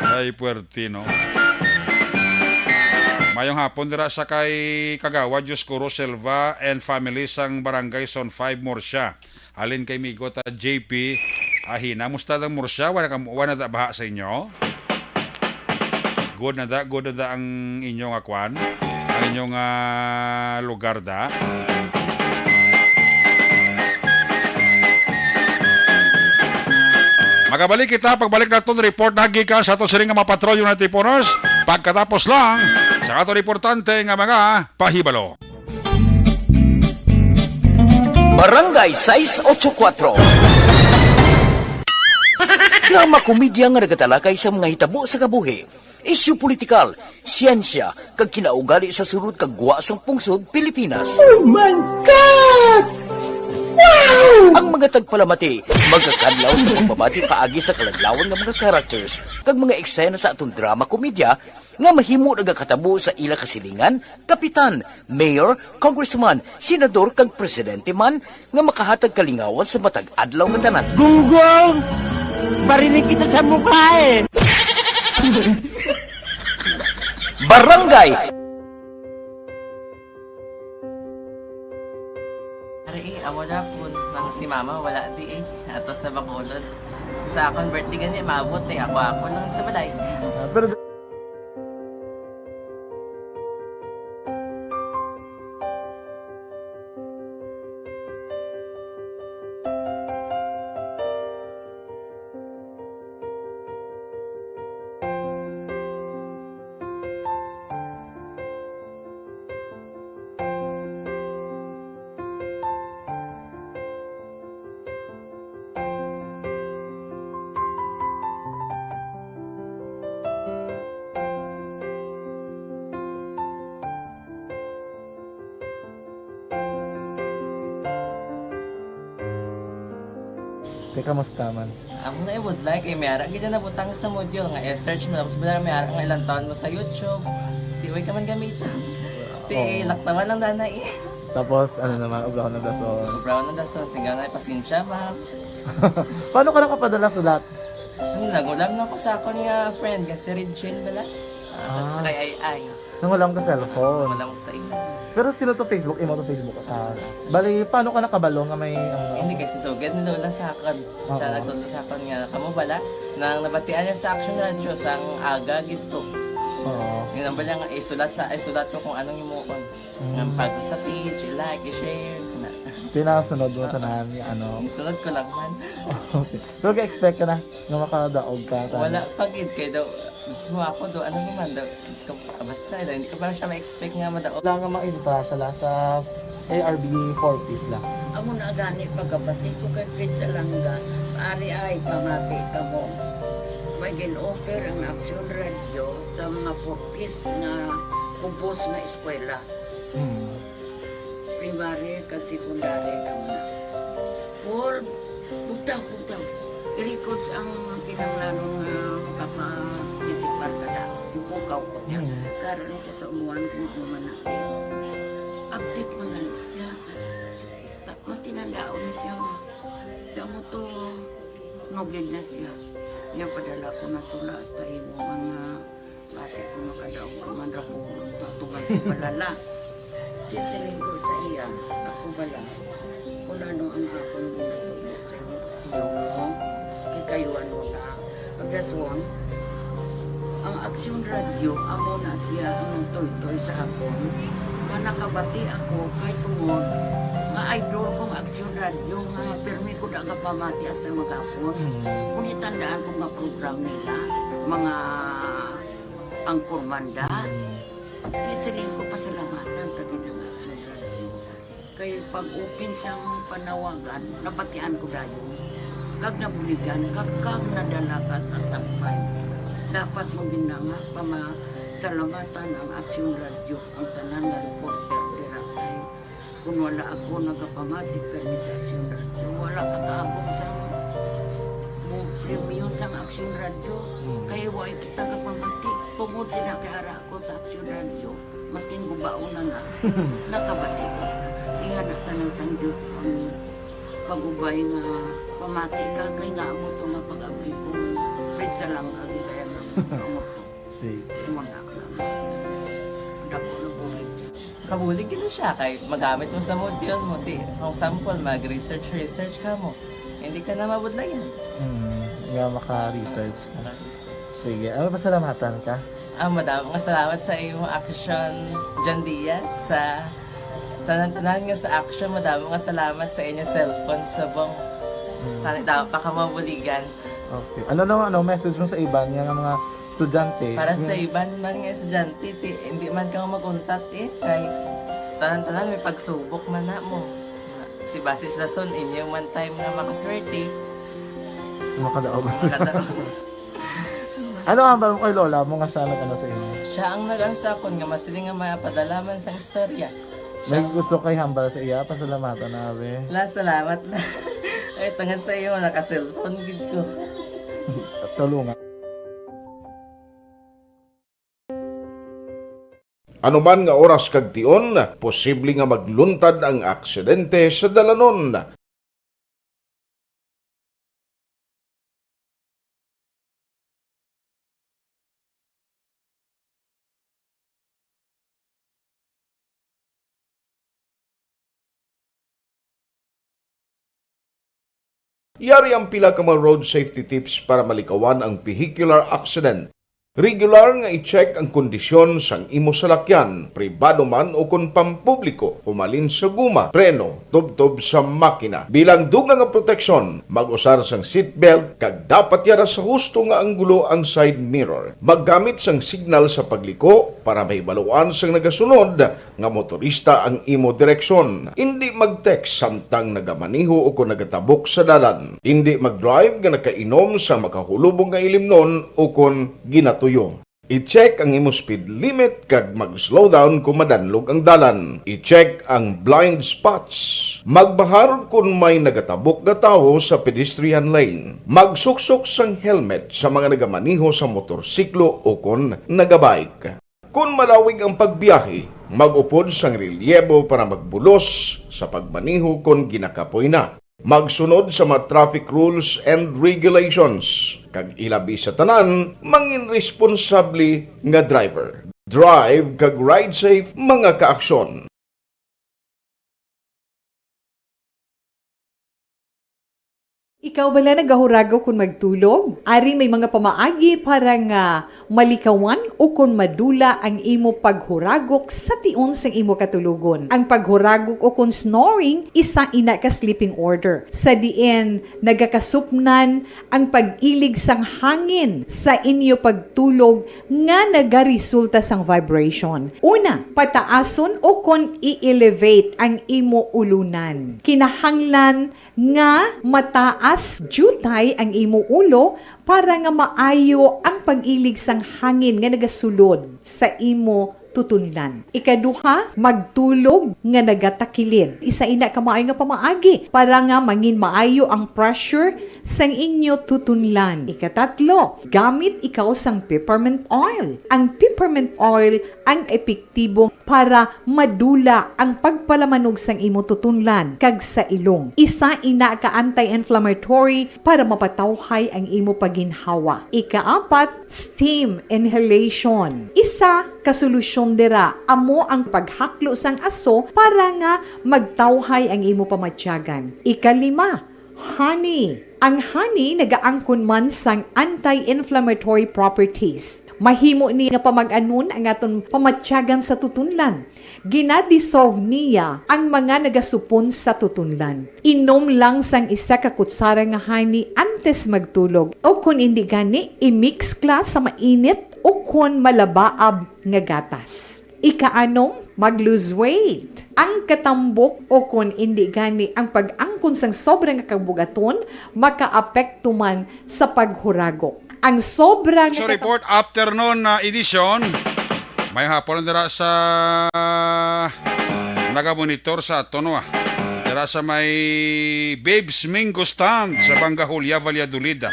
Ay, puwerte, no? Mayong hapon dira sa kay Kagawad Dioscuro Silva and family sang Barangay Zone five, Murcia. Halin kay migo ta, J P Ahina. Musta dang Murcia? Wala ka, wala na da baha sa inyo? Good na da, good na da ang inyo nga kwan? Ang inyo nga lugar da? Magabalik kita, pagbalik naton report na gikan sa aton sining nga mga patrolyo nga tipunos. Pagkatapos lang sa aton importante nga mga pahibalo. Barangay sais otso kuwatro. Drama komedya nga nagatalakay sa mga hitabo sa kabuhi, isyu politikal, siyensya, kag kinaugali sa sulod kag gwa sang pungsod Pilipinas. Oh my God! Wow! Ang mga tagpalamati magakadlaw sa pagbabati paagi sa kaladlawan nga mga characters kag mga eksena sa aton drama komedya nga mahimo nagakatabo sa ila kasilingan, kapitan, mayor, congressman, senador kag presidente man nga makahatag kalingawan sa matag adlaw nga tanan. Gunggong! Barinig kita sa mukha eh! Barangay Ari, eh, amo na po. Nang si mama, wala di eh. Ato sa Bacolod. Sa akon birthday gani, maabot eh. Ako, ako lang sa balay. Ah, pero Te, kamusta man? Amo na ibudlay kay may ara gid na nabutang sa module nga i-search mo, tapos bala may ara nga ilang taon mo sa YouTube. Di way ka man gamiton. Ti Oo. Laktawan lang danay. Tapos, ano naman, obrahon ng dason. Obrahon ng dason, sigang na pasensya, ma'am. Paano ka nakapadala sulat? Ano, nag-ulam na ko sa akon nga friend, nga si Regine bala. Ah, Ah. Sa kay Ay Ay. Nangulam ka cellphone. Wala ko sa imo. Pero sino to Facebook? Imo to Facebook? Ah, bali, paano ka nakabalo nga may, ano? Hindi, kay si Sugad ni Lola sa akon. Siya Oo. Nagtudlo sa akon nga, kamo bala, nang nabatian niya sa Action Radio, sang aga gid to. Oo. Yun ang bala nga, isulat sa, isulat ko kung anong imuon. Mm. Nang pag sa page, i-like, i-share, na. Pinasunod mo Oo. Tanan, ano? Isunod ko lang man. Okay. Pero ka-expect ka na nga makadaog ka, tanan? Wala pa gid, kay daw, gusto mo ako daw, ano naman daw, Diyos ko, basta, hindi ko pa siya ma-expect nga madaog. Wala nga ma-entra siya la sa A R B four Ps la. Amo na gani pagkabati ko kay Fred Salanga, ari ay pamati ka mo. May gin-offer ang Action Radio sa mga four Ps nga kubos nga eskwela. Hmm. Primary kag secondary kam na. Paul, bugtaw, bugtaw. I-records ang kinahanglanon nga makaparticipar ka na. Bukaw ko niya. Hmm. Karon ni sa umuan kung ano man na. Update mo na lang siya. Ta-, matinandaon na siya nga. Damo to, nugid na siya. Niya padala ko na tula hasta imo man nga basi ko makadaog ka man ra ko, tatugan ko balala. Di siling ko sa iya, ako bala, kung ano ang akong ginatubo sa imo, tiyo mo, kikayuan mo na. Pagdason, ang Aksyon Radyo, amo na siya ang nagtoytoy sa akon. Nga nakabati ako kay tungod nga idol kong Aksyon Radyo nga pirmi ko da nga pamati hasta maghapon. Mm. Kung itandaan ko nga program nila, mga angkor manda, Mm. di sila ko pasalamatan ta gid ang Aksyon Radyo. Kay pag-open sang panawagan, nabatian ko dayon. Kag nabuligan, kag, kag nadala ka sa tampay. Dapat mo gid na nga pamasalamatan ang Aksyon Radyo, ang tanan nga reporter dira kay kung wala ako nagapamati kani sa Aksyon Radyo, wala ka kaabot sa mo premyo sang Aksyon Radyo. Mm. Kay wa kita kapamati. Tungod sila kay ara ko sa Aksyon Radyo, maskin gubaon na na, nakabati ko. Ingana tanan sang Diyos ang pag-ubay nga pamati ka, kay nga amo to nga pag-abri ko, Fred Salanga, gid kaya nga amo to. Sige. Imo na lang. Dako na bulig. Kabulig gid na siya kay magamit mo sa module mo. Di, for example, mag-research, research ka mo. Hindi ka na mabudlayan. Hmm, nga maka-research ka. Maka-research. Sige, ano, pasalamatan ka? Ah, madamo nga salamat sa imo Action, John Diaz, sa tanan-tanan nga sa Action. Madamo nga salamat sa inyo cellphone subong. Hmm. Tani daw pa ka mabuligan. Okay. Ano naman, ano, message mo sa iban nga mga estudyante? Para sa Yung iban man nga estudyante, ti, hindi man ka maguntat eh. Kay tanan-tanan may pagsubok man na mo. Ti basis lason, inyo man time nga makaswerte. Makadaog. Makadaog. Ano ang hambal mo kay lola mo nga siya nag-ano sa inyo? Siya ang nag-ano sa akon nga masiling nga mapadala man sang istorya. May gusto kay hambal sa iya, pasalamatan na, abi. La, salamat na. Ay, tungod sa iyo, naka-cellphone gid ko. Tulungan. Anuman nga oras kag tion, posible nga magluntad ang aksidente sa dalanon. Yari ang pila ka mga road safety tips para malikawan ang vehicular accident. Regular nga i-check ang kondisyon sang imo salakyan, pribado man o kon pampubliko, humalin sa guma, preno, tubtob sa makina. Bilang dugang nga proteksyon, mag-usar sang seatbelt kag dapat yara sa husto nga anggulo ang side mirror. Maggamit sang signal sa pagliko para mahibaluan sang nagasunod nga motorista ang imo direksyon. Indi mag-text samtang nagamaneho o kon nagatabok sa dalan. Indi mag-drive nga nakainom sa makahulubong nga ilimnon o kon ginatuyo. I-check ang imo speed limit kag mag-slow down kon madanlog ang dalan. I-check ang blind spots. Magbahar kon may nagatabok nga tawo sa pedestrian lane. Magsuksok sang helmet sa mga nagamaneho sa motorsiklo o kon nagabike. Kon malawig ang pagbiyahe, mag-upod sang relyebo para magbulos sa pagmaneho kon ginakapoy na. Magsunod sa mga traffic rules and regulations, kag ilabi sa tanan, mangin responsable nga driver. Drive kag ride safe, mga kaaksyon. Ikaw bala nagahuragok kon magtulog? Ari may mga pamaagi para nga malikawan o kon madula ang imo paghuragok sa tion sang imo katulogon. Ang paghuragok o kon snoring, isa ina ka sleeping order, sa diin nagakasupnan ang pag-ilig sang hangin sa inyo pagtulog nga nagaresulta sang vibration. Una, pataason o kon i-elevate ang imo ulunan. Kinahanglan nga mataas diutay ang imo ulo para nga maayo ang pag-ilig sang hangin nga nagasulod sa imo tutunlan. Ikaduha, magtulog nga nagatakilid. Isa ina ka maayo nga pamaagi para nga mangin maayo ang pressure sang inyo tutunlan. Ikatatlo, gamit ikaw sang peppermint oil. Ang peppermint oil ang epektibo para madula ang pagpalamanog sang imo tutunlan kag sa ilong. Isa ina ka anti-inflammatory para mapatawhay ang imo pagginhawa. Ikaapat, steam inhalation. Isa ka solusyon dira amo ang paghaklo sang aso para nga magtawhay ang imo pamatyagan. Ikalima, honey. Ang honey nagaangkon man sang anti-inflammatory properties. Mahimo ni nga pamag-anon ang aton pamatyagan sa tutunlan. Gina-dissolve niya ang mga nagasupon sa tutunlan. Inom lang sang isa ka kutsara nga honey antes magtulog, o kon indi gani, i-mix ka sa mainit o kon malabaab nga gatas. Ikaanom, mag-lose weight. Ang katambok o kon indi gani ang pag-angkon sang sobra nga kabugaton makaapekto man sa paghuragok. Ang sobra nga Action katab- report, afternoon na edition. May hapon dira sa nagamonitor sa aton, ah. Dira sa may Babes Mingo Stand sa Banga Julia, Valladolid, ah.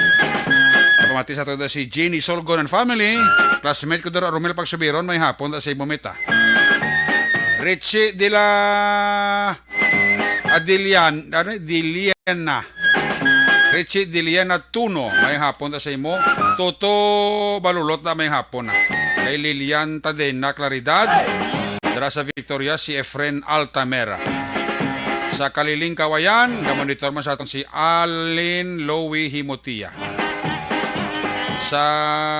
Napamati sa aton si Jeannie Solgon and family. Classmate ko dira, Romel Pagsubiron, may hapon da sa imo mita. Richie de la Adilian, ano, Diliana. Richie Diliana Tuno, may hapon ta sa imo. Toto Balulot na may hapon na. Kay Lilian Tadena Claridad, dira sa Victoria, si Efren Altamera. Sa Kaliling Kawayan, gamonitor man sa aton si Alin Louie Himotia. Sa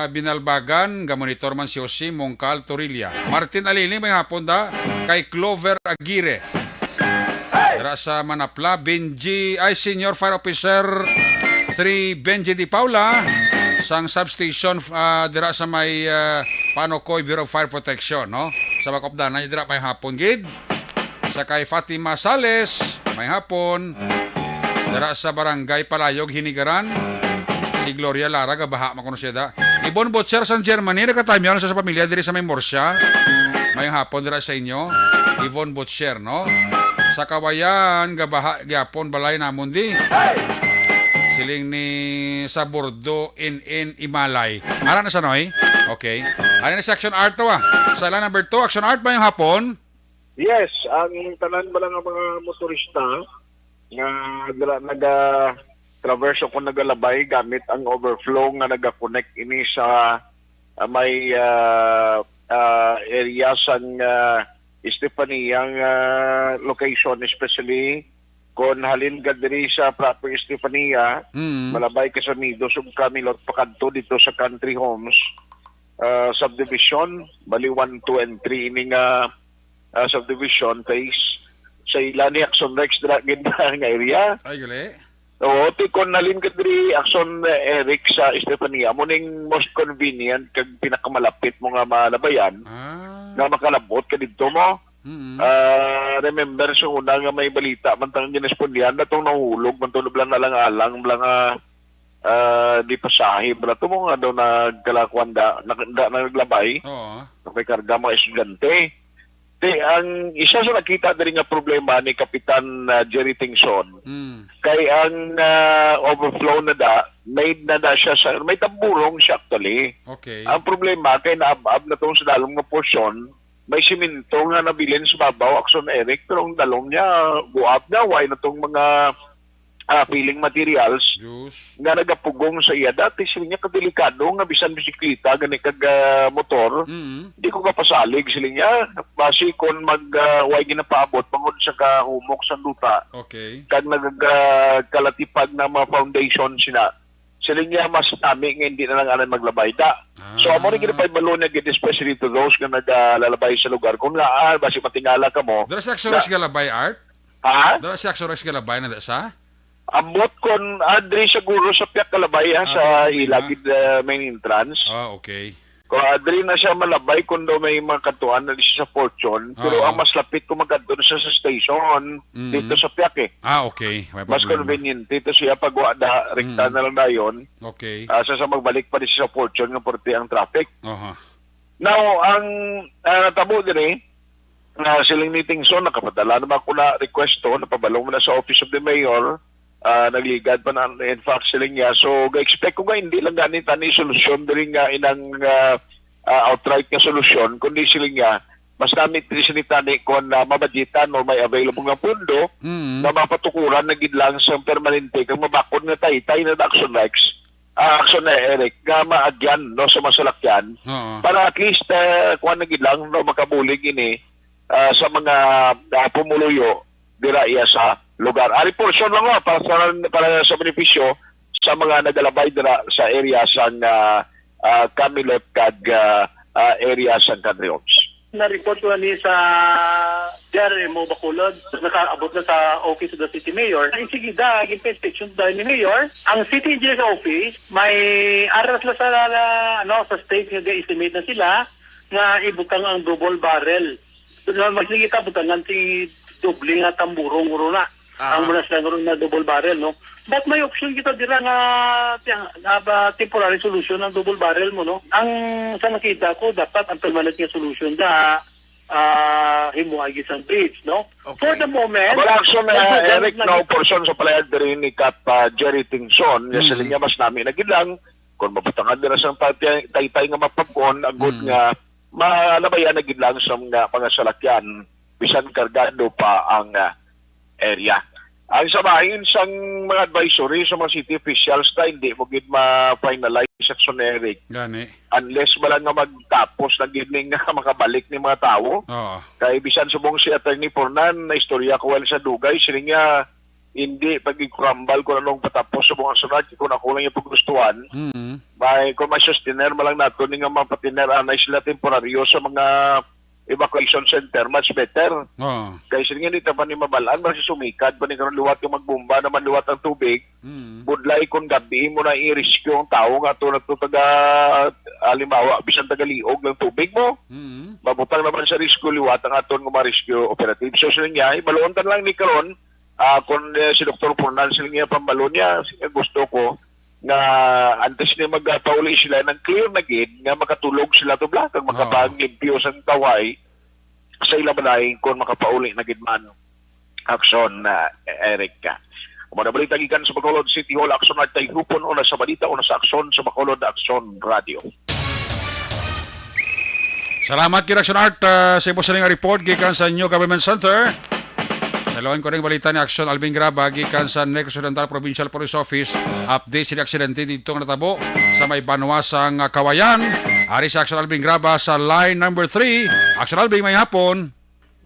Binalbagan, gamonitor man si Jose Mongcal Torilla. Martin Aliling, may hapon da. Kay Clover Aguirre. Dira sa Manapla, Benji, ay, Senior Fire Officer three, Benji Di Paula, sang substation, ah, dira sa may, ah, Panocoy, Bureau of Fire Protection, no? Sa Bakopdanan, dira may hapon gid. Sa kay Fatima Sales, may hapon. Dira sa Barangay Palayog, Hinigaran, si Gloria Lara, gabaha man kuno siya da. Ibon Butcher sang Germany, nagkatamyaw sa, sa pamilya diri sa may Murcia. May hapon dira sa inyo. Yvonne Butcher, no? Sa Kawayan, gabaha gyapon balay namon di. Siling ni Sabordo in in Imalay. Ara na sa noy? Okay. Ano na sa action art to, ah? Sa line number two, action art, mayong hapon? Yes, ang tanan bala nga mga motorista nga dira naga-traverse o kung nagalabay gamit ang overflow nga naga-connect ini sa, ah, may, ah, ah, area sang, ah, Estefania nga location, especially kon halin ka diri sa proper Estefania, Mm. malabay ka sa Midos ug Camilot pakadto dito sa Country Homes, ah, subdivision, bali one, two, and three ini nga, ah, subdivision phase. Sa ila ni Action Rex dira gid nga area. Ay, gali. Oo, ti kon halin ka diri, Action, eh, Eric, sa Estefania, amo ning most convenient kag pinakamalapit mo nga malabayan Ah. nga makalabot ka didto mo. Mm. Ah, remember sa una nga may balita man tang ginispondihan na tong nahulog man to, bla nga alang-alang, bla nga, ah, di pasahe, bla to mo nga daw nagkalakuan da, na, da, na naglabay. Oo. May karga mga estudyante. Ti, ang isa sa nakita diri nga problema ni Kapitan, ah, Jerry Tingson, Mm. kay ang, ah, overflow na da, made na da siya sa, may tamburong siya actually. Okay. Ang problema kay naab-ab na tong sa dalom nga porsyon, may simento nga nabilin sa babaw, Action Eric, pero ang dalom niya, guab na, way na tong mga, ah, filling materials Diyos. nga nagapugong sa iya. Dati sila niya kadelikado nga bisan bisikleta, gani kag, ah, motor, Mm. di ko kapasalig sila niya. Basi kon mag, ah, way ginapaabot bangod sa kahumok sa duta, Okay. kag nagkalatipag na mga foundation sina. Sila niya mas nami nga hindi na lang anay maglabay da. So, amo rin Ah. ginapahibalo niya gid, especially to those nga naglalabay sa lugar. Kung nga, ah, basi matingala ka mo. Dara sa Action Na- Rex galabay, Art? Ha? Dara sa Action Rex galabay na da sa? Ambot kon, ah, diri siguro sa Piak Kalabay, ha, Ah, sa Piak Kalabay na. Ilagid, ah, main entrance. Ah, okay. Kung, ah, diri na siya malabay kung daw may mga kadtuan na di siya sa Fortune. Pero Oo. ang mas lapit ko magkadto na siya sa station, Mm. dito sa Piak, eh. Ah, okay. May Mas problema. convenient. Dito siya pagwa da, rekta Mm. na lang dayon. Okay. Ah, sa, sa magbalik pa di siya sa Fortune, nga puwerte ang traffic. Aha. Now, ang, ah, natabo diri, ah, siling ni Tingson, nakapadala naman ako na request to, napabalo mo na sa Office of the Mayor, ah, nagligad pa na, in fact, siling niya. So, ga-expect ko nga hindi lang gani tani solusyon diri nga inang, ah, ah, outright nga solusyon, kundi siling niya, mas namit diri sini tani kung, ah, mabudgetan o may available nga pondo Mm. na mapatukuran na gid lang sa permanente kag mabakod nga taytay na Action Rex, ah, Action na Eric, nga maagyan, no, sa masalakyan. Oo. Para at least, ah, kuwan na gid lang, no, makabulig ini, ah, sa mga, ah, pumuluyo dira iya sa lugar. Ari portion lang, oh, para sa, para sa benepisyo sa mga nagalabay dira sa area sang, ah, ah, Camilot kag, ah, ah, area sang Country Homes. Na-report ko ni sa D R M O Bacolod, nakaabot na sa Office of the City Mayor. Ay, sige da, ginpa-inspection tayo ni Mayor. Ang City Engineer's Office, may aras la sa, ano, sa state nga ga-estimate na sila nga ibutang ang double barrel. So, mas nagita butangan si doble nga tamburong, uro na. Ah. Ang muna sila nga double barrel, no? But may option kita dira nga, nga ba, temporary solution ang double barrel mo, no? Ang sa nakita ko, dapat ang permanent nga solution da, ah, himuagi sang bridge, no? Okay. For the moment, Wala action na, medyo Eric, nag- no portion sa palayag diri ni Kap, ah, Jerry Tingson, nga Mm. sa linya mas nami na gid lang, kung mabutangan dira sang tay-, taytay nga mapag-on, agud Mm. nga malabayan na gid lang sa mga, mga salakyan, bisan kargado pa ang, ah, area. Ang sabahin sang mga advisory sa mga city officials ta, hindi mo gid ma-finalize, Action Eric, Gani. unless ba lang nga magtapos na gid ning makabalik ni mga tawo. Oo. Kay bisan subong si Attorney Fernand, na istorya ko while sa dugay, sila niya, hindi pagigkurambal kung anong patapos sa mga sunod, kung ako lang yung paggustuhan. Mm. May, kung may sustainer, malang nato ni nga mapatiner, anay sila temporaryo sa mga evacuation center, much better. Oo. Kay sige, hindi ta pa ni mabalaan, basi sumikad pa ni karon liwat yung magbomba naman liwat ang tubig. Mm. Budlay kung gabi mo na i-rescue ang tao nga ato na to taga, halimbawa, bisan taga liog ng tubig mo. Mm. Mabutang naman sa rescue liwat ang aton nga mga rescue operative. So, sila niya, ibaluon ta lang ni karon, ah, kung, eh, si Doktor Fernand, sila niya, pambalo niya, sige, gusto ko, nga antes ni magpauli sila nang clear na gid nga makatulog sila to bla kag Oo. makapanglimpyo sang tawhay sa ila balay kung makapauli na gid man. Aksyon, ah, Eric. Mga balita gikan sa Bacolod City Hall, Aksyon Art, tay hupon una sa balita, una sa aksyon sa Bacolod Aksyon Radio. Salamat gid, Aksyon Art, ah, sa imo sining report gikan sa New Government Center. Sa lain ko ning balita ni Aksyon Alvin Graba gikan sa Negros Oriental Provincial Police Office. Update sa aksidente dito nga natabo sa may banwa sang, ah, Kawayan. Ari si Aksyon Alvin Graba sa line number three. Aksyon Alvin, may hapon.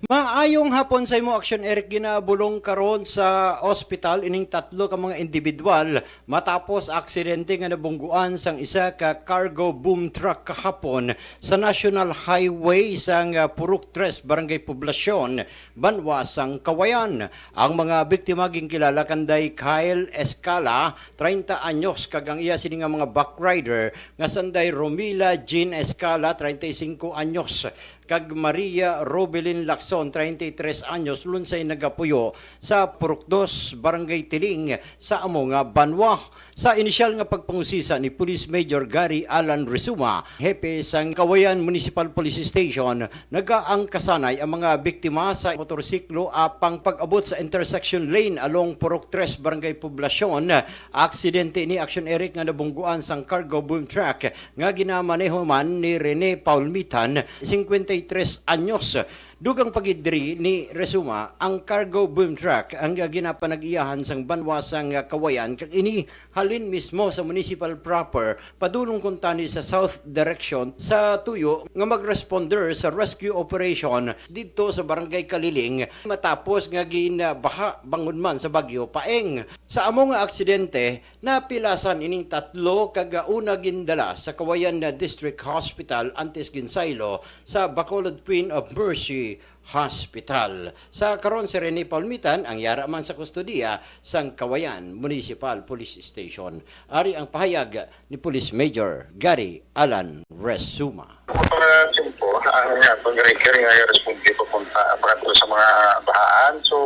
Maayong hapon sa imo, Aksyon Eric. Ginabulong karon sa ospital ining tatlo ka mga individual matapos aksidente nga nabungguan sang isa ka cargo boom truck kahapon sa National Highway sang, ah, Purok Tres, Barangay Poblacion, banwa sang Kawayan. Ang mga biktima ginkilala kanday Kyle Escala, treinta anyos, kag ang iya sini nga mga backrider nga sanday Romila Jean Escala, treinta y cinco anyos, kag Maria Robelin Lacson, treinta y tres anyos, lunsay nagapuyo sa Purok Dos, Barangay Tiling, sa amo nga banwa. Sa inisyal nga pagpangusisa ni Police Major Gary Alan Resuma, hepe sang Kawayan Municipal Police Station, nagaangkasanay ang mga biktima sa motorsiklo apang pag-abot sa intersection lane along Purok Tres, Barangay Poblacion. Aksidente ni Aksyon Eric nga nabungguan sang cargo boom truck nga ginamaneho man ni Rene Paulmitan, cincuenta y tres anyos. Dugang pa gid diri ni Resuma ang cargo boom truck ang ginapanag-iyahan sang banwa sang Kawayan, kag ini halin mismo sa municipal proper, padulong kuntani sa south direction, sa tuyo nga mag-responder sa rescue operation didto sa Barangay Kaliling matapos nga ginbaha bangod man sa Bagyo Paeng. Sa amo nga aksidente, napilasan ining tatlo kag una gindala sa Kawayan District Hospital antes ginsaylo sa Bacolod Queen of Mercy Hospital. Sa karon, si Rene Paulmitan ang yara man sa kustodiya sang Kawayan Municipal Police Station. Ari ang pahayag ni Police Major Gary Alan Resuma. Para simple, ang atong wrecker nga responde papunta, papunta sa mga bahaan. So,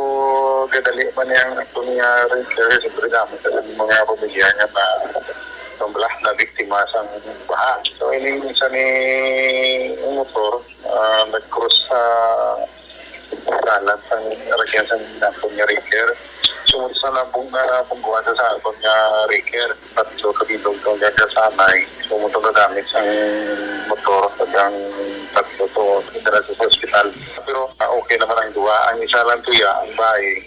gadali man yang atong nga wrecker, siyempre naman sa mga pamilya nga na, na biktima sa baha. So, ini sa ni motor, ah, nag-cross sa dalan sang lagyan sang akon nga wrecker. Sumod sa nabung-, nabungguan sa akon nga wrecker. Tatlo ka bilog nga kasanay. Sumod na damage ang motor, kag ang tatlo to, dala sa ospital. Pero, ah, okay naman ang duha. Ang isa lang tuya, ang bahay,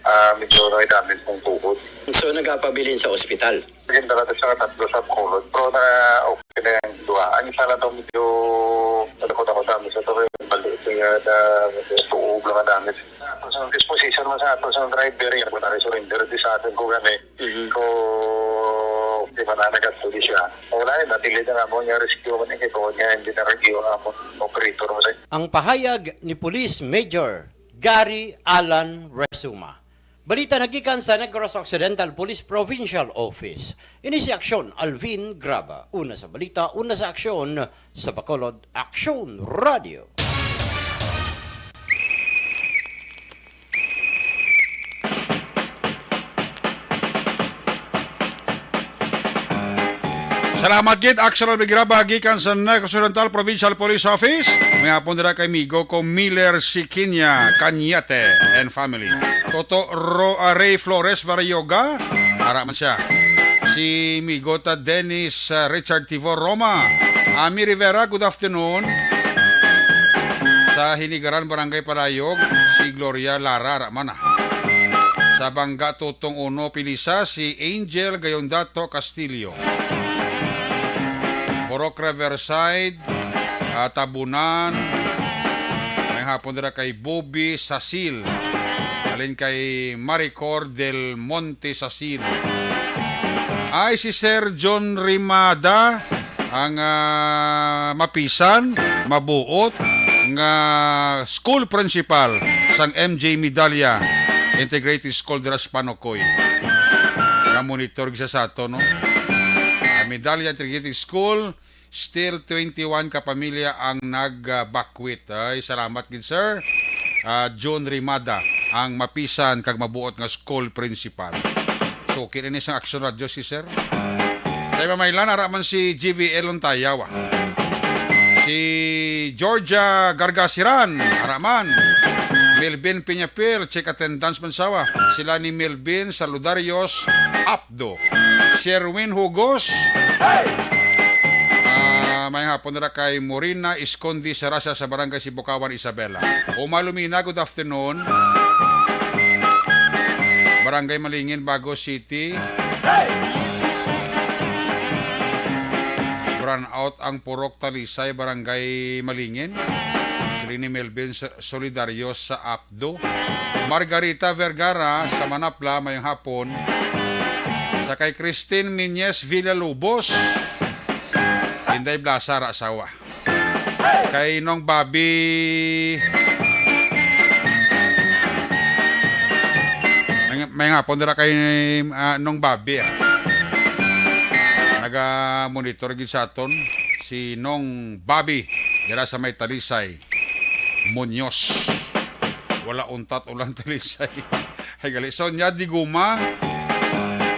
ah, medyo may damage ng tuhod. So, nagapabilin sa ospital? Naging dala to siya tatlo sa kulod. Pero na okay na yung duha. Ang isa lang to medyo malakot ako sa amin sa to. Yung balik niya na medyo tuog lang ang damage. Tapos ang disposition mo sa ato sa driver, yan, kung nari surrender, di sa atin ko gani. Mhm. Ko, di ba na nagkatuloy siya? Wala yun, natili na nga mo niya rescue mo niya, kaya niya hindi na rescue ang among operator mo sa Ang pahayag ni Police Major Gary Alan Resuma. Balita nagikan sa Negros Occidental Police Provincial Office. Ini si Aksyon Alvin Graba. Una sa balita, una sa aksyon, sa Bacolod Aksyon Radio. Salamat gid, Axel Albigraba, gikan sa Negros Oriental Provincial Police Office. May hapon dira kay migo ko Miller Sikinya Cañete and family. Toto Ro-, ah, Ray Flores Varioga, ara man siya. Si migo ta Dennis, ah, Richard Tivor Roma. Ami Rivera, good afternoon. Sa Hinigaran, Barangay Palayog, si Gloria Lara, ara man, ah. Sa Bangga, Tutong Uno, Pilisa, si Angel Gayondato Castillo. Purok Riverside, ah, Tabunan. May hapon dira kay Bobby Sasil. Halin kay Maricor Del Monte Sasil. Ay, si Sir John Rimada, ang, ah, mapisan, mabuot nga school principal sang M J Medalla Integrated School dira sa Panocoy. Nga monitor siya sa ato, no? Ah, Medalla Integrated School, still twenty-one ka pamilya ang nagbakwit. Ay, salamat gid, sir. Ah, John Rimada, ang mapisan kag mabuot nga school principal. So, kini sang Aksyon Radio si sir. Kay Mamaylan, ara man si G V L Lontayaw, ah. Si Georgia Gargasiran, ara man. Melvin Peñapil, check attendance man sawa. Sila ni Melvin Saludarios Apdo. Sherwin Hugos. Ah, may hapon ra kay Morina Escondi Sarasa sa Barangay Sibukawan, Isabela. Uma Lumina, good afternoon. Barangay Malingin, Bago City. Brownout ang Purok Talisay, Barangay Malingin. Sila ni Melvin Sa-, Solidario sa Apdo. Margarita Vergara sa Manapla, mayong hapon. Sa kay Christine Minyes Villalobos. Inday Blasa ra asawa. Kay Nong Bobby. May, may hapon dira kay, ah, Nong Bobby, ah. Naga-monitor gid sa aton si Nong Bobby dira sa may Talisay, Muñoz. Wala untat ulan Talisay. Ay, gali. Sonia Diguma,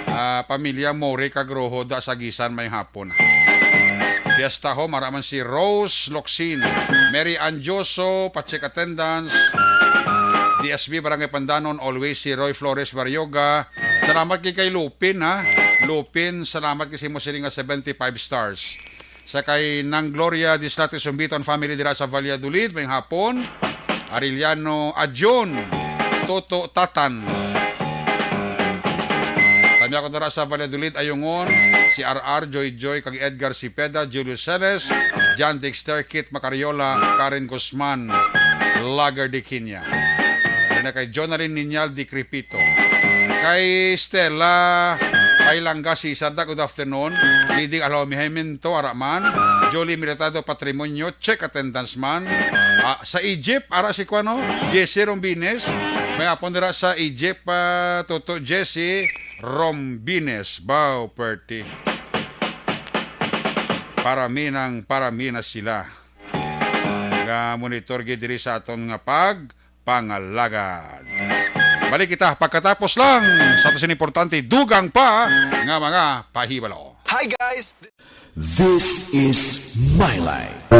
ah, pamilya More Kagroho, da sa Gisan, may hapon. Fiesta Home, ara man si Rose Locsin, Mary Anjoso, pa-check attendance, D S B Barangay Pandanon, always si Roy Flores Barrioga. Salamat kay, kay Lupin, ha? Lupin, salamat kay si mo sini nga seventy-five stars. Sa kay Nang Gloria Dislate Sumbito and family dira sa Valladolid, may hapon. Arellano Adyon, Toto Tatan. Tami ako dira sa Valladolid, Ayungon, si R R, Joy Joy, kag Edgar Cepeda, Julius Celes, John Dexter, Kit Macariola, Karen Guzman, Lager de Quiña. Yan na kay Jonalyn Niñal Di Crepito. Kay Stella Pailanga Cesar, good afternoon. Diding Alomihemento, ara man. Jolie Militado Patrimonio, check attendance man. Ah, sa Egypt, ara si kuano, Jesse Rombines. May hapon dira sa Egypt, ah, Toto Jesse Rombines. Bao, perti. Para mi nang para mi na sila. Nga monitor gid diri sa aton nga pag pangalagad. Balik kita pagkatapos lang sa ato sini importante, dugang pa nga mga pahibalo. Hi, guys! This is My Life.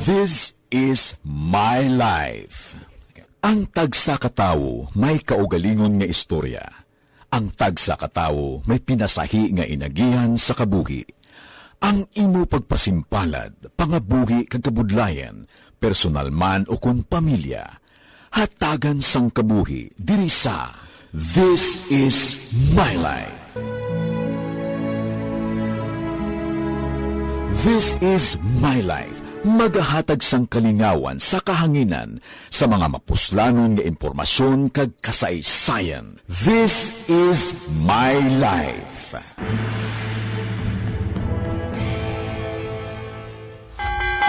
This is My Life. Ang tagsa ka tawo may kaugalingon nga istorya. Ang tagsa ka tawo may pinasahi nga inagihan sa kabuhi. Ang imo pagpasimpalad, pangabuhi kag kabudlayan, personal man ukon pamilya, hatagan sang kabuhi diri sa This Is My Life. This Is My Life, magahatag sang kalingawan sa kahanginan sa mga mapuslanon nga impormasyon kag kasaysayan. This is my life.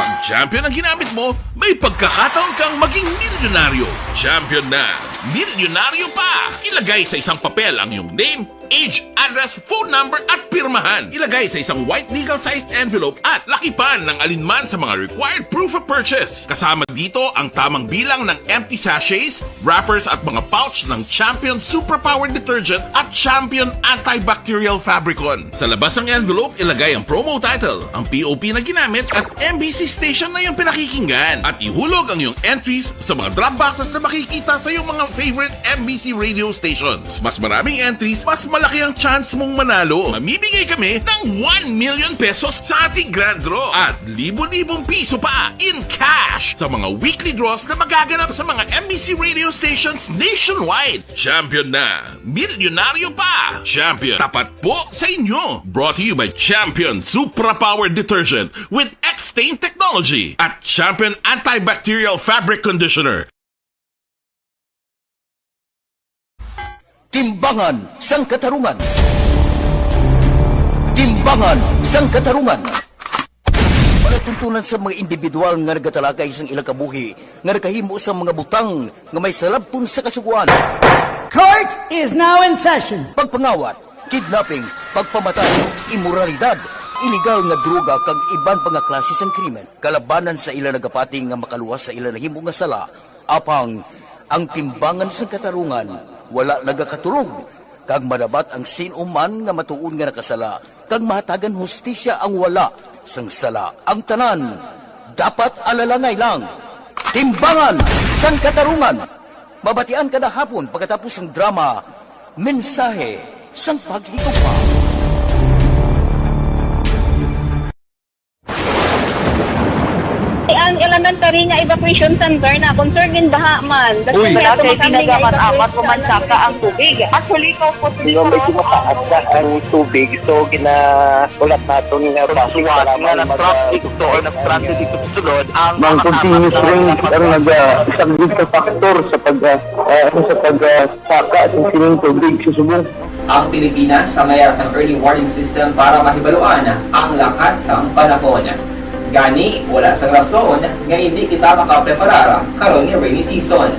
Pag champion ang ginamit mo, may pagkakataon kang maging milyonaryo. Champion na, milyonaryo pa! Ilagay sa isang papel ang iyong name, age, address, phone number, at pirmahan. Ilagay sa isang white legal-sized envelope at lakipan ng alinman sa mga required proof of purchase. Kasama dito ang tamang bilang ng empty sachets, wrappers at mga pouch ng Champion Suprapower Detergent at Champion Antibacterial Fabricon. Sa labas ng envelope, ilagay ang promo title, ang P O P na ginamit at M B C station na iyong pinakikinggan. At ihulog ang iyong entries sa mga drop boxes na makikita sa iyong mga favorite M B C radio stations. Mas maraming entries, mas malaki ang chance mong manalo. Mamimigay kami ng one million pesos sa ating grand draw at libo-libong piso pa in cash sa mga weekly draws na magaganap sa mga M B C radio stations nationwide. Champion na! Milyonaryo pa! Champion, tapat po sa inyo! Brought to you by Champion Supra Power Detergent with X-Stain Technology at Champion Antibacterial Fabric Conditioner. Timbangan sang Katarungan. Timbangan sang Katarungan. Palatuntunan sa mga individual nga nagatalakay sang ilang kabuhi nga nakahimo sa mga butang nga may salabton sa Kasugoan. Court is now in session. Pagpangawat, kidnapping, pagpamatay, imoralidad, iligal nga droga kag iban pa nga klase sang krimen. Kalabanan sa ila nagapati nga makaluwas sa ila nahimo nga sala, apang ang timbangan sang katarungan wala nagakatulog. kag madapat ang sin-o man nga matuod nga nakasala, kag mahatagan hustisya ang wala sang sala. Ang tanan dapat alalangay lang. Timbangan sang Katarungan, mabatian kada hapon pagkatapos sang drama, Mensahe sang Paghigugma. Ang elementary nga evacuation center na concerned in baha man. That's Uy. why Wala ato kay kami nga ginagaman amat evacuation. Pumansaka ang tubig. Actually, ikaw po, Hindi, medyo mataas na ang tubig. So, ginaulat naton nga Pagsuwat nga nag-traffic to or nag-transit ito sa sulod, ang Mga mga continuous katapat rain lang ang naga-, isa gid ka factor sa pag, ah, ah, ano, sa pag, ah, saka sa sining tubig sa subong. Ang Pilipinas sa mayara sang early warning system para mahibaluan ang lakat sang panahon. Gani, wala sang rason nga hindi kita makapreparar karon nga rainy season.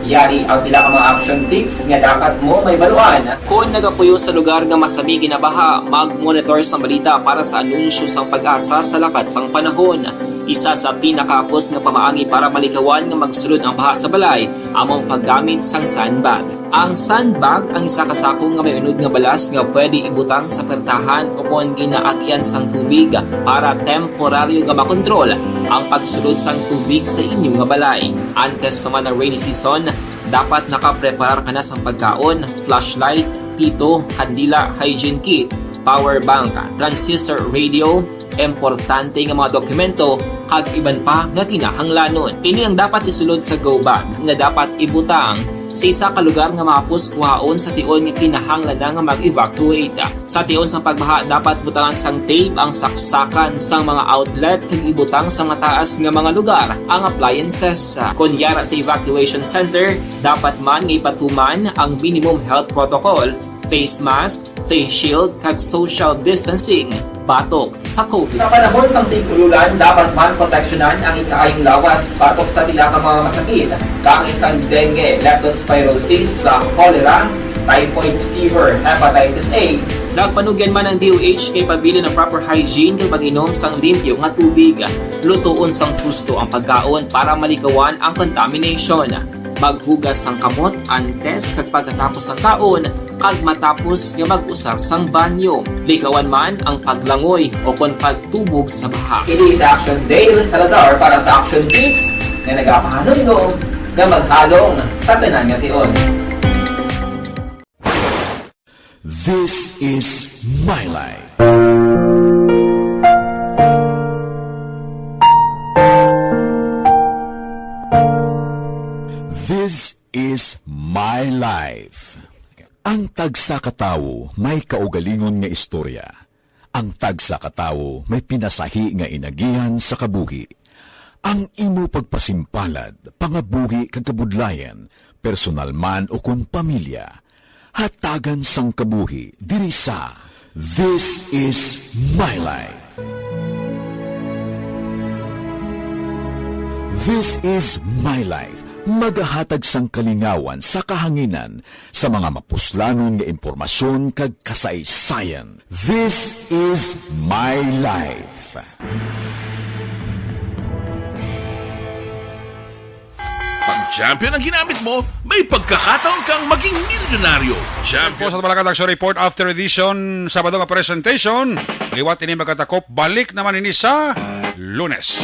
Yari ang pila ka mga action tips nga dapat mo mahibaluan. Kon nagapuyo sa lugar nga masami ginabaha, mag-monitor sang balita para sa anunsyo sang PAGASA sa lakat sang panahon. Isa sa pinakahapos nga pamaagi para malikawan nga magsulod ang baha sa balay amo ang paggamit sang sandbag. Ang sandbag ang isa ka sako nga may unod nga balas nga pwede ibutang sa pertahan o kon ginaagyan sang tubig para temporaryo nga makontrol ang pagsulod sang tubig sa inyo nga balay. Antes pa man ang rainy season, dapat nakapreparar ka na sang pagkaon, flashlight, pito, kandila, hygiene kit, power bank, transistor radio, importante nga mga dokumento, kag iban pa nga kinahanglanon. Ini ang dapat isulod sa go bag nga dapat ibutang sa isa ka lugar nga mahapos kuhaon sa tion nga kinahanglan na nga mag-evacuate. Sa tion sang pagbaha, dapat butangan sang tape ang saksakan sang mga outlet kag ibutang sa mataas nga mga lugar ang appliances. Kon yara sa evacuation center, dapat man nga ipatuman ang minimum health protocol, face mask, face shield, kag social distancing batok sa COVID. Sa panahon sang tig-ululan, dapat man proteksyonan ang ikaayong lawas batok sa pila ka mga masakit, kaangay sang dengue, leptospirosis, sa cholera, typhoid fever, hepatitis A. Nagpanugyan man ang D O H kay pabilin ang proper hygiene kag pag-inom sang limpyo nga tubig. Lutoon sang husto ang pagkaon para malikawan ang contamination. Maghugas sang kamot antes kag pagkatapos sang kaon, kag matapos nga mag-usar sang banyo. Likawan man ang paglangoy o kon pagtubog sa baha. Kini si Action Dale Salazar para sa Action Tips nga nagapahanumdom nga maghalong sa tanan nga tion. This is my life. This is my life. Ang tagsa ka tawo may kaugalingon nga istorya. Ang tagsa ka tawo may pinasahi nga inagihan sa kabuhi. Ang imo pagpasimpalad, pangabuhi kag kabudlayan, personal man ukon pamilya, hatagan sang kabuhi diri sa This Is My Life. This Is My Life, magahatag sang kalingawan sa kahanginan sa mga mapuslanon nga impormasyon kag kasaysayan. This is my life. Pag champion ang ginamit mo, may pagkakataon kang maging milyonaryo. Champion. Po sa Tabalakan Action Report After Edition, Sabado nga presentation. Liwat ini magkatakop, balik naman ini sa Lunes.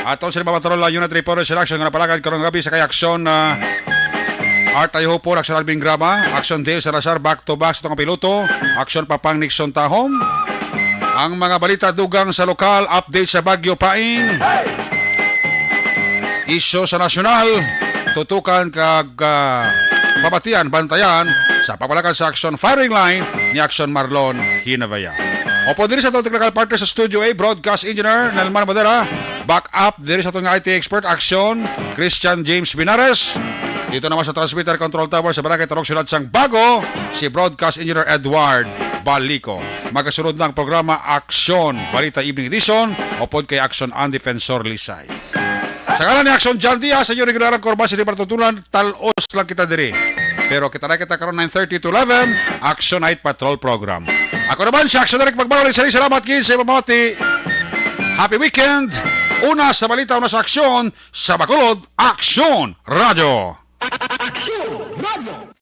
Aton sila Patrol, uh, Unit Reporters in Action nga napalakad karong gabi sa kay Action, uh, Art Ayuhupol, Action Alvin Grama, Action Dave Salazar, back to back sa tong piloto, Action Papang Nixon Tahom. Ang mga balita dugang sa lokal, update sa Bagyo Paing, isyu sa nasyonal, tutukan kag, uh, pabatian, bantayan sa pagpalakad sa Action Firing Line ni Action Marlon Hinavaya. Opo, diri sa atong technical partner sa Studio A, Broadcast Engineer Nelman Madera. Back up diri sa atong I T expert, Action, Christian James Binares. Dito naman sa transmitter control tower sa Barangay Tarong, Siyudad sang Bago, si Broadcast Engineer Edward Balico. Magasunod na ang programa Action, Balita Evening Edition, upod kay Action ang Defensor Lisay. Sa ngalan ni Action John Diaz, sa inyo regularang kurban sa Departatunan, talos lang kita diri. Pero kita na kita karon nine thirty to eleven, Action Night Patrol Program. Ako naman si Action Eric Magmahal, salamat gid sa pamati. Happy weekend! Una sa balita, una sa aksyon, sa Bacolod, Action Radio. Action Radio.